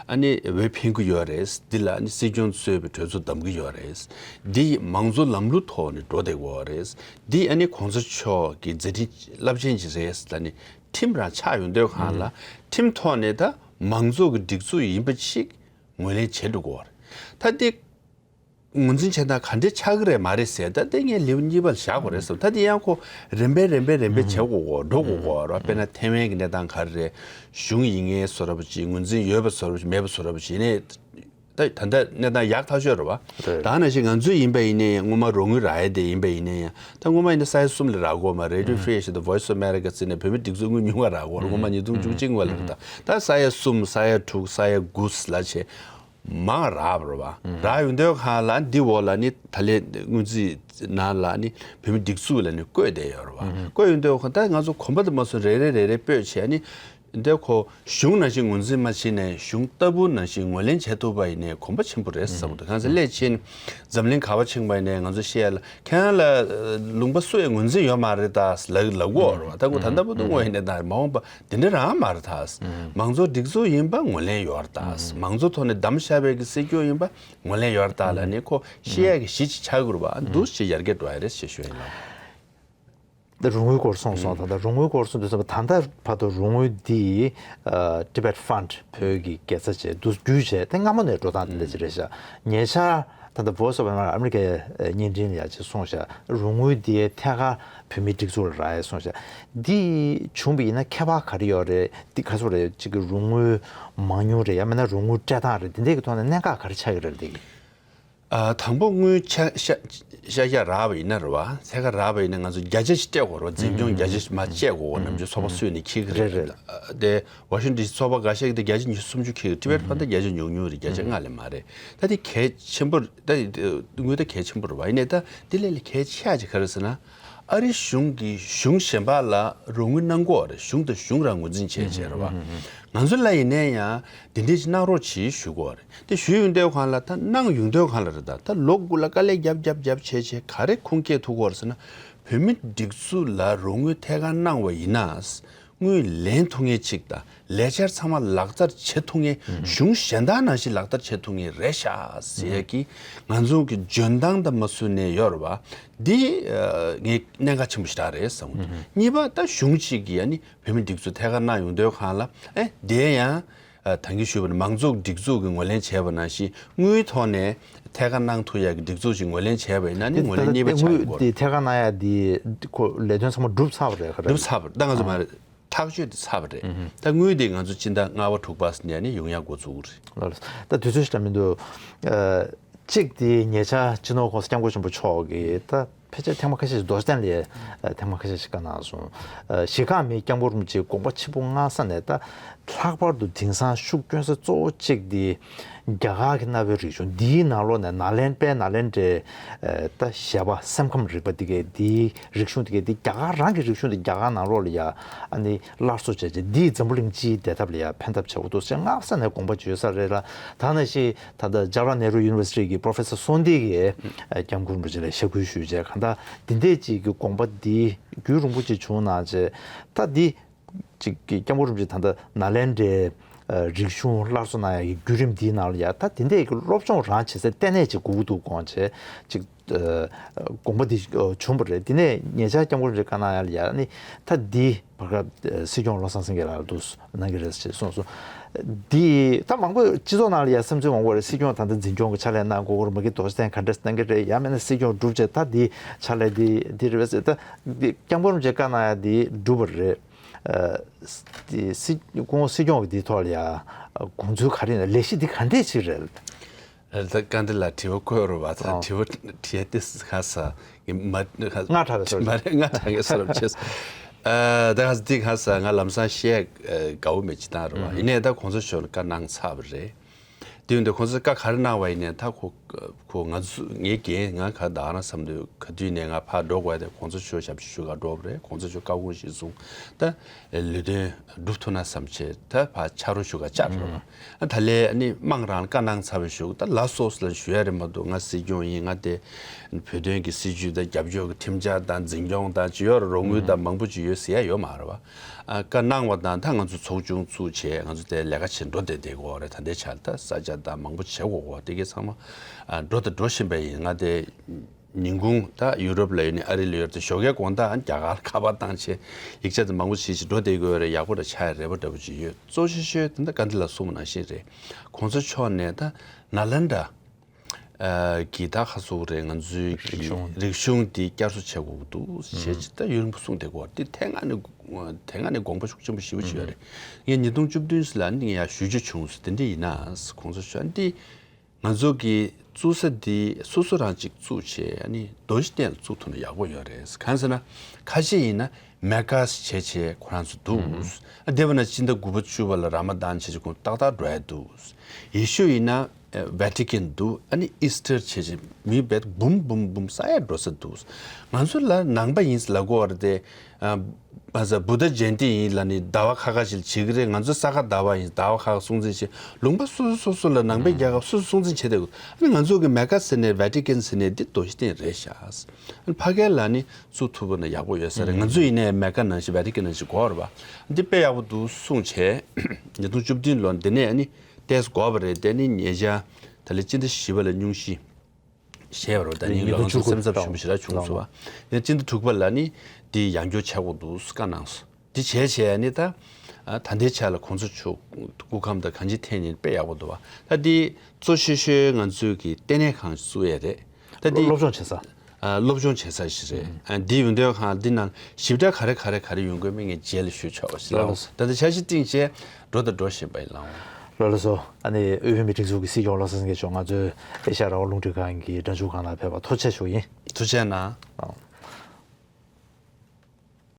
ཨ་ནི་འོས་འཕེན་གི་ཡོད་རེད། འདི་ལ་ཨ་ནི་སྲིད་སྐྱོང་གཙོས་པའི་གྲོས་ཚོགས་བདམས་གི་ཡོད་རེད། འདི་མང་གཙོ་ལམ་ལུགས་ཐོག་ནས་འགྲོ་བསྡད་ཀྱི་ཡོད་རེད། འདི་ཨ་ནི་གོང་ས་མཆོག་གི་མཛད་འཕྲིན་རླབས་ཆེན་ཅིག་རེད་ལ་ནི་ཁྲིམས་རང་ཆགས་ཡོང་དུས་སྒང་ལ་ཁྲིམས་ཐོག་ནས་ད་མང་གཙོ་གི་སྒྲིག་འཛུགས་ཡིན་པ་ཅིག་ངོས་ལེན་བྱེད་འགྲོ་གི་ཡོད་རེད། ད་འདི་ངོས་འཛིན་བྱེད་སྟངས་ག་འདྲས་ཆགས་ཀྱི་རེད་མ་རེད་ཟེར། ད་དེ་ངས་ལེའུ་གཉིས་པ་ལ་བཞག་དགོས་རེད་བསམ། ད་དེ་ཡང་ཁོ་རིམ་པས་རིམ་པས་རིམ་པས་བྱེད་དགོས་གོ་འགྲོ་དགོས་གོ་ར། དཔེར་ན་ཐའེ་ཝན་གྱི་གནས་སྟངས་ག་རེ་རེད། གཞུང་ཡིན་མཁན་བཟོ་འདྲ་པོ་ཅིག་ངོས་འཛིན་ཡོད་པ་བཟོ་འདྲ་པོ་ཅིག་མེད་པ་བཟོ་འདྲ་པོ་ཅིག་ཡིན་ནའི། ད་ད་ལྟ་གནས་སྟངས་ཡག་ཐག་ཆོད་རེད་པ། རེད། ད་ནང་བཞིན་ང་ཚོ་ཡིན་པ་ཡིན་ནའི་ཡང་སྔོན་མ་རོགས་དངུལ་རག་ཡས་དེ་ཡིན་པ་ཡིན་ནའི་ཡང་། ད་སྔོན་མ་ཡིན་ན་ས་ཡ་གསུམ་ལས་རག་གོ་མ་རེད། Radio Free Asia་དང་Voice of America་བརྩིས་ནས་བོད་མི་སྒྲིག་འཛུགས་དངུལ་ཉུང་བ་རག་གོ་རེད། སྔོན་མ་ཉིས་སྟོང་བཅུ་གཅིག་ལ་རེད། ད་ད་ས་ཡ་གསུམ་ས་ཡ་དྲུག་ས་ཡ་དགུ་ལ་བྱས། མང་རག་པ་རེད་པ། རག་ཡོང་དུས་སྒང་ལ་འདི་འོག་ལ་ནི་ད་ལན་སྔོན་རྩིས་ནང་ལ་ནི་བོད་མི་སྒྲིག་འཛུགས་ལ་ནི་བཀོད་བསྡད་ཡོད་རེད་པ། བཀོད་ཡོང་དུས་སྒང་ད་ང་ཚོ་གོམ་པ་དང་མ་སོན་རེ་རེ་རེ་རེ་སྤོས་བྱས་ནི། འདི་ཁོ་གཞུང་ནང་བཞིན་ངོས་འཛིན་མ་བྱས་ནས་གཞུང་ལྟ་བུ་ནང་བཞིན་ངོས་ལེན་བྱེད་ཐུབ་པ་ཡིན་ནའི་གོམ་པ་ཆེན་པོ་རེད་བསམ་གི་འདུག་གང་ཟེར་སླད་ཕྱིན་འཛམ་གླིང་ག་པར་ཕྱིན་པ་ཡིན་ནའི་ང་ཚོ་བཤད་ཡ་ལ་ཁྱེད་རང་ལ་ལུང་པ་སུ་ཡང་ངོས་འཛིན་ཡོད་མ་རེད་ད་ལབ་ལབ་གོ་རེད་པ། ད་ཁོ་ད་ལྟ་བར་དུ་དངོས་ཡིན་ནའི་ད་མ་འོངས་པ་དེ་འདྲ་རང་མ་རེད་ད། མང་གཙོ་སྒྲིག་འཛུགས་ཡིན་པ་ངོས་ལེན་ཡོད་རེད་ད། མང་གཙོ་ཐོག་ནས་བདམས་བཞག་པའི་གི་སྲིད་སྐྱོང་ཡིན་པ་ངོས་ལེན་ཡོད་རེད་ད་ལབ་ནས་ཁོ་བཤད་ཡ་གི་གཞི་ཅིག་ཆགས་ཀྱི་རེད་པ། འདུག་སེ་ཡར་རྒྱས་འགྲོ་ཡ་རེད་ཅེས་ཞུ་ཡིན་ལགས། ད་རོགས་དངུལ་སྐོར་གསུངས་སོང་། ད་ལྟ་རོགས་དངུལ་སྐོར་གསུངས་དུས་ཙམ་པ་ད་ལྟ་བར་དུ་རོགས་དངུལ་འདི་ཨ། Tibet Fund་བོད་ཀྱི་དགེ་རྩ་བྱས་འདུག་བརྒྱུད་བྱས་དེ་སྔ་མོ་ནས་འགྲོ་སྟངས་དེ་འདྲ་ཅིག་རེད་ཤག་ཉེ་ཆར་ད་ལྟ་Voice of America་ཨ་མི་རི་ཀའི་བརྙན་འཕྲིན་ལ་ཡ་ཅིག་གསུངས་ཤག་རོགས་དངུལ་འདི་ཐད་ཀར་བོད་མིའི་སྒྲིག་འཛུགས་ལ་རག་ཡ་གསུངས་ཤག་འདི་བྱུང་བ་ཡིན་ན་ཁྱད་པར་ག་རེ་ཡོད་རེད། འདི་ག་ཚོད་རེད། གཅིག་གི་རོགས་དངུལ་མང་ཉུང་རེད། ཡང་མིན་ན་རོགས་དངུལ་སྤྲད་སྟངས་རེད། འདི་འདྲའི་གི་ཐོག་ནས་གནད་འགག་ག་རེ་ཆགས་ཀྱི་རེད་འདི་གི་ཨ། དང་པོ་དངུལ་ཆ་ཤ་ཤ་རྒྱག་རག་པ་ཡིན་ན་རེད་པ། ཐད་ཀར་རག་པ་ཡིན་ན་ང་ཚོ་བརྒྱ་ཆ་ཞིག་སྤྲད་དགོས་རེད་པ། འཛིན་སྐྱོང་བརྒྱ་ཆ་ཞིག་མར་བཅད་དགོས་པ། ནམ་རྒྱུན་ཚོགས་པ་སུས་ནས་འཁྱེར་གི་རེད། རེད་རེད། དེ་Washington D C་ཚོགས་པ་འགའ་ཤས་ཀྱིས་དེ་བརྒྱ་ཆ་ཉི་ཤུ་སུམ་ཅུ་འཁྱེར་གི། Tibet Fund་དེ་བརྒྱ་ཆ་ཉུང་ཉུང་རེད། བརྒྱ་ཆ་ལྔ་ལས་མ་རེད། ད་དེ་གལ་ཆེན་པོ་རེད། ད་དངུལ་ད་གལ་ཆེན་པོ་རེད་པ། ཡིན་ནའི་ད་དེ་ལས་ལས་གལ་ཆེ་ཡ་ཅིག་ག་རེ་ཟེར་ན། ཨ་རི་གཞུང་གིས་གཞུང་གཞན་པ་ལ་རོགས་དངུལ་གནང་གི་ཡོད་རེད། གཞུང་དང་གཞུང་རང་ངོས་འཛིན་བྱས་བྱས་རེད་པ། ང་ཚོ་ལ་ཡིན་ནའི་ཡང་དེ་འདྲས་ཅིག་གནང་རོགས་གྱིས་ཞུ་གི་ཡོད་རེད། དེ་ཞུས་ཡོང་དུས་སྒང་ལ་ད་གནང་ཡོང་དུས་སྒང་ལ་རེད། ད་ད་ལོ་དགུ་ལ་དཀའ་ལས་རྒྱབ་རྒྱབ་རྒྱབ་བྱས་བྱས་ག་རེ་ཁུངས་སྐྱེལ་ཐུབ་ཀྱི་ཡོད་རེད་ཟེར་ན། བོད་མི་སྒྲིག་འཛུགས་ལ་རོགས་དངུལ་ཐད་ཀར་གནང་བ་ཡིན་ན། དངུལ་ལེན་ཐུབ་མཁན་ཅིག་དང་ལས་འཆར་ཚང་མ་ལག་བསྟར་བྱེད་ཐུབ་མཁན། གཞུང་གཞན་དག་ནང་བཞིན་ལག་བསྟར་བྱེད་ཐུབ་མཁན་རེད་ཤག་ཟེར་ཡ་གི་ང་ཚོ་གི་འཇོན་ཐང་དང་མ་སུ་ནས་ཡོད་རེད་པ། འདི་ངས་གནད་འགག་ཆེན་པོ་ཞེ་དྲག་རེད་བསམ་གི་འདུག་གཉིས་པ་ད་གཞུང་གཅིག་གིས་ཨ་ནི་བོད་མི་སྒྲིག་འཛུགས་ཐད་ཀར་གནང་ཡོང་དུས་སྒང་ལ་ཨེ་དེ་ཡང་ད་གིན་ཞུས་པ་ནི་མང་གཙོ་སྒྲིག་འཛུགས་ཀྱིས་ངོས་ལེན་བྱས་པ་ནང་བཞིན་དངུལ་ཐོག་ནས་ཐད་ཀར་གནང་ཐུབ་ཡ་གི་སྒྲིག་འཛུགས་ཤིག་ངོས་ལེན་བྱས་པ་ཡིན་ན་ནི་ངོས་ལེན་གཉིས་པ་ཆགས་ཡོང་གི་རེད། དེ་ཐད་ཀར་གནང་ཡ་དེ་ཁོ་ལས་དོན་ཚང་མ་གྲུབ་ཚར་བ་རེད་ག་རེད། གྲུབ་ཚར་བ་རེད། ད་ང་ཚོ་མ་རེད། ཐག་གཅོད་དེ་ཚར་བ་རེད། ད་དངུལ་དེ་ང་ཚོ་སྤྱི་ཟླ་ལྔ་པ་དྲུག་པ་ནས་ནི་ཡོང་ཡ་འགོ་བཙུགས་རེད། ལགས་ལགས། ད་དུས་ཚོད་ཞེ་དྲག་མི་འདུག་ཨ། གཅིག་དེ་ཉེ་ཆར་སྤྱི་ནོར་༸གོང་ས་༸སྐྱབས་མགོན་ཆེན་པོ་མཆོག་གིས་ད་ཕལ་ཆེར་ཐེངས་མ་ཁ་ཤས་ཤིག་རྡོ་རྗེ་གདན་ལ་ཐེངས་མ་ཁ་ཤས་ཤིག་བཀའ་གནང་སོང་། ཨ། གཞི་རྐང་མེད་༸སྐྱབས་མགོན་རིན་པོ་ཆེའི་དགོངས་པ་ཆེན་པོ་མངའ་ས་ནས་ད་ལྷག་པར་དུ་དེང་སང་ཤུགས་སྐྱོན་ས་གཙོ་བོ་གཅིག་དེ། རྒྱ་གར་གྱི་གནའ་བོའི་རིག་གཞུང་འདིའི་ནང་ལོགས་ནས་ནཱ་ལེནྡྲའི་ནཱ་ལེནྡྲའི་ཨ་ད་གཞས་པ་སེམས་ཁམས་རིག་པ་འདི་གས་འདིའི་རིག་གཞུང་འདི་གས་འདི་རྒྱ་གར་རང་གི་རིག་གཞུང་འདི་རྒྱ་གར་ནང་ལོགས་ལ་ཡ་ཨ་ནི་སླར་གསོ་བྱས་བྱས་འདིས་འཛམ་བུ་གླིང་སྤྱིའི་བདེ་ཐབས་ལ་ཡ་ཕན་ཐབས་བྱེད་དགོས་འདུག་ཟེར་སྔ་ས་ནས་དགོངས་པ་བརྗོད་ས་རེད་ལ། ད་ནང་བཞིན་ད་ལྟ་Jawaharlal Nehru University་གི་Professor་སོན་ཏི་གིས་༸སྐྱབས་མགོན་རིན་པོ་ཆེ་ལ་ཞབས་སྐུལ་ཞུས་བྱས་གང་ལྟར་འདི་འདྲས་ཅིག་གི་དགོངས་པ་འདི་རྒྱུན་རིང་པོ་ཅིག་བྱུང་གནང་བྱས་ད་འདི། གཅིག་གི་༸སྐྱབས་མགོན་རིན་པོ་ཆེ་ད་ལྟ་ནཱ་ལེནྡྲའི་ རིག་གཞུང་སླར་གསོ་གནང་ཡག་གི་བརྒྱུད་རིམ་འདིའི་ནང་ལ་ཡ་ད་དེ་འདྲའི་གི་སློབ་སྦྱོང་རང་བྱེད་སའི་ལྟེ་གནས་ཅིག་དགོས་ཀྱི་འདུག་དགོངས་བྱས་ཅིག་དགོངས་པ་འདི་བྱུང་བ་རེད། དེ་ནས་ཉེ་ཆར་སྐྱབས་མགོན་རིན་པོ་ཆེ་བཀའ་གནང་ཡག་ལ་ཡ་ནི་ད་འདི་བར་སྐབས་སྲིད་སྐྱོང་བློ་བཟང་སེང་གེ་ལགས་འདུག་གནང་གི་རེད་ཅེས་གསུངས་སོང་། འདི་ད་མང་པོ་སྤྱི་ཚོགས་ནང་ལ་ཡ་བསམ་ཚུལ་མང་པོ་རེད། སྲིད་སྐྱོང་ད་ལྟ་འཛིན་སྐྱོང་གི་ཕྱག་ལས་གནང་དགོས་ཀྱི་རེད། མ་གི་དོགས་ཟོན་ག་འདྲས་གནང་གི་རེད། ཡང་མིན་ན་སྲིད་སྐྱོང་སྒྲུབ་བྱས་ད་འདི་ཕྱག་ལས་འདི་འདི་རེད་པས་ཟེར། ད་འདི་སྐྱབས་མགོན་རིན་པོ་ཆེ་བཀའ་གནང་ཡག་འདི་འགྲུབ་པ་རེད། ཨ། དེ་སྲིད་སྐུ་ངོ་སྲིད་སྐྱོང་གི་དེའི་ཐོག་ལ་ཡ་དགོངས་ཚུལ་ག་རེ་ཡིན་ན། ལས་གཞི་འདི་ག་འདྲས་ཅིག་རེད། ད་བཀའ་འདི་ལ་དྲི་བ་བཀོད་རོགས་པ། ད་ཨོ། དྲི་བ་དྲི་ཡ་ཏི་སི་ཁ་ས་ཡི་མ་ཁ་ང་དྲག་གི་སོ་མ་རེད། ང་དྲག་གི་སོ་རབ་ཆེ་ས། ཨ། ད་ཁ་ས་ཏི་ཁ་ས་ང་ལམ་སང་བཤད་དགའ་བོ་མེད་ཅི་ད་རོ་བ། ཡིན་ནའི་ད་གོང་ས་མཆོག་ལ་བཀའ་གནང་ཚར་བ་རེད། དེ་ཡིན་དུས་གོང་ས་བཀའ་ག་རེ་གནང་བ་ཡིན་ནའི་ད་ཁོ་ཁོ་ང་ཚོ་ངའི་འགན་ང་ག་ད་རང་བསམ་དུས་ག་དུས་ནས་ང་ཕར་འགྲོ་དགོས་ཏེ་གོང་ས་མཆོག་ཞབས་ཕྱི་ཞུ་ག་འགྲོ་བ་རེད། གོང་ས་མཆོག་བཀའ་དགོངས་གཞིར་བཟུང་ད་ལས་དོན་སྒྲུབ་ཐུབ་ན་བསམ་བྱས་ད་ཕར་ཕྱག་རོགས་ཞུ་ག་བཅར་འགྲོ་བ། ད་ལས་ནི་དམངས་རང་བཀའ་གནང་ཚར་བའི་གཞུག་ད་ལ་སོགས་ལ་ཞུ་ཡ་རེད་མ་གཏོགས་ང་སྲིད་སྐྱོང་ཡིན། ང་དེ་བོད་དོན་གྱི་སྲིད་བྱུས་དང་རྒྱབ་སྐྱོར་གྱི་ཁྲིམས་འཆར་དང་འཛིན་སྐྱོང་དང་ཅི་ཡོད་རེད་རོགས་དངུལ་དང་མང་པོ་ཅིག་ཡོད་ཟེར་ཡ་ཡོད་མ་རེད་བ། ཨ། བཀའ་གནང་བ་དང་ད་ང་ཚོ་ཚོགས་ཆུང་བཙུགས་བྱས་ང་ཚོ་དེ་ལས་ཀ་བྱེད་འགྲོ་བསྡད་བསྡད་དགོས་རེད། ད་ལྟའི་ཆར་ད་ས་ཆ་དང་མང་པོ་བྱེད་དགོས་གོ། དེ་གའི་ཚང་མ་ཨ་འགྲོ་དང་འགྲོ་བཞིན་པ་ཡིན། ང་དེ་ཉིན་གུང་ད་ཡུ་རོབ་ལ་ཡོད་ནི་ཨ་རི་ལ་ཡོད་དེ་ཞོགས་ཀའི་དགོང་དག་རྒྱ་གར་ཁ་པར་བཏང་བྱས་ཡིག་ཆ་དེ་མང་པོ་བྱེད་ཅིག་འགྲོ་བསྡད་དགོས་རེད། ཡག་པོ་རེད། ཆགས་ཡ་རེད་པ་འདྲ་པོ་ཅིག་ཡོད། གཙོ་ཆེ་ཤོས་དེ་ད་བཀའ་འདི་ལ་གསུངས་པ་ནང་བཞིན་རེད། གོང་ས་མཆོག་ནས་ད་ནཱ་ལེནྡྲ། ཨ། གི་ད་ཁ་སོག་རེད། ང་ཚོའི་གི་རིག་གཞུང་རིག་གཞུང་འདི་བསྐྱར་གསོ་བྱེད་དགོས་ཀྱི་འདུག་ཞེས་ཅིག་ད་ཡུན་རིང་པོ་གསུངས་བསྡད་ཀྱི་ཡོད་རེད། དེ་དེ་སྔ་ནས་དེ་སྔ་ནས་དགོངས་པ་ཤུགས་ཆེན་པོ་ཞེ་པོ་ཅིག་ཡོད་རེད། ངས་ཉིས་སྟོང་བཅུ་བདུན་ལ་ནི་ཡང་ཞུ་རྒྱུ་བྱུང་སོང་། དེ་འདྲ་ཡིན་ན་གོང་ས་མཆོག་འདི་ང་ཚོ་གི་བཙུགས་ས་འདི་སོ་སོ་རང་ཅིག་བཙུགས་བྱས་ཨ་ནི་རྡོ་རྗེ་གདན་ལ་བཙུགས་ཐུབ་ན་ཡག་པོ་ཡོད་རེད། གང་ཟེར་ན་ཁ་ཤས་ཡིན་ན་མེ་ཀ་སི་བྱས་བྱས་ཁོ་རང་ཚོ་འདུག་ཨ། འདས་པ་ན་སྤྱི་ཟླ་དགུ་པ་བཅུ་པ་ལ་ར་མ་དཱན་བྱས་བྱས་ཁོང་ཏག་ཏག་འགྲོ་ཡ་འདུག་ཡེ་ཤུ་ཡིན་ན་ཝེ་ཊི་ཀན་འདུག་ཨ་ནི་ཨི་སི་ཊར་བྱས་བྱས་མི་བེད་འབུམ་འབུམ་འབུམ་ས་ཡ་འགྲོ་ས་འདུག་ང་ཚོ་ལ་ནང་པ་ཡིན་ལབ་དགོས་རེད་དེ། ཨ། མ་ཟད་བུདྡྷ་ཇ་ཡན་ཏི་ཡིན་ལབ་ནི་ཟླ་བ་ཁ་ཁ་ཞིག་ལ་བྱེད་ཀྱི་རེད། ང་ཚོ་ས་ག་ཟླ་བ་ཡིན། ཟླ་བ་ཁ་ཁ་སྲུང་བརྩི་བྱེད། ལུང་པ་སོ་སོ་སོ་སོ་ལ་ནང་པའི་རྒྱལ་ཁབ་སོ་སོ་སྲུང་བརྩི་བྱེད་བསྡད་དགོས། ཨ་ནི་ང་ཚོ་གི་མེ་ཀ་ཟེར་ནས་ཝེ་ཊི་ཀན་ཟེར་ནས་འདི་རྡོ་རྗེ་གདན་རེད་ཤག་ཨ་ནི་ཕ་གི་ལ་ནི་བཙུགས་ཐུབ་པ་ན་ཡག་པོ་ཡོད་ས་རེད། ང་ཚོ་ཡིན་ནའི་མེ་ཀ་ནང་བཞིན་ཝེ་ཊི་ཀན་ནང་བཞིན་དགོས་རེད་པ། འདི་དཔེ་ཡག་པོ་འདུག་གསུངས་བྱས། ཉིས་སྟོང་བཅུ་བདུན་ལོ་འདི་ནས་ཨ་ནི་ཏོག་ཙམ་འགོར་བ་རེད། དེ་ནི་ཉེ་ཆར་ད་ལོའི་སྤྱི་ཟླ་བཞི་པ་ལ་སྙུང་གཞི་བཞེས་པ་རེད། ད་ནི་ཉིས་སྟོང་ལོ་ང་ཚོ་བཅུ་དགུ་སེམས་འཚབ་ཞུམ་ཞེ་དྲག་བྱུང་སོང་བ། ཡང་སྤྱི་ཟླ་དྲུག་པ་ལ་ནི་འདི་ཡང་བསྐྱར་བྱེད་དགོས་འདུག་བཀའ་གནང་སོང་། འདི་བྱས་བྱས་ནི་ད་ད་ལྟའི་ཆ་ལ་གོང་ས་མཆོག་སྐུ་ཁམས་དང་གང་ཅི་འཐེན་ནས་དཔེ་ཡག་པོ་འདུག་བ། ད་འདི་གཙོ་ཆེ་ཤོས་ང་ཚོའི་གི་ལྟེ་གནས་ཁང་བཙུགས་ཡས་རེད། ད་འདི་སློབ་སྦྱོང་བྱེད་ས། ཨ། སློབ་སྦྱོང་བྱེད་ས་ཞིག་རེད། ཨ། འདི་ཡོན་ཏན་ཁང་འདི་ནང་ཞིབ་ཕྲ་ག་རེ་ག་རེ་ག་རེ་ཡོང་དགོས་མིན་ངས་རྗེས་ལ་ཞུ་ཆོག་པ་ཞིག་ལ། ལགས་སོ། ད་ལྟ་འཆར་གཞི་བཏིང་བྱས་འགྲོ་དང་འགྲོ་བཞིན་པ་ཡིན་ལགས། ལགས་སོ། ཨ་ནི་དབུས་བོད་མིའི་སྒྲིག་འཛུགས་ཀྱི་སྲིད་སྐྱོང་བློ་བཟང་སེང་གེ་མཆོག་ང་ཚོའི་ཨེ་ཤ་ཡ་རང་དབང་རླུང་འཕྲིན་ཁང་གི་སྒྲ་འཇུག་ཁང་ལ་ཕེབས་པར་ཐུགས་རྗེ་ཆེ་ཞུ་གི་ཡིན། ཐུགས་རྗེ་གནང་། ཨ།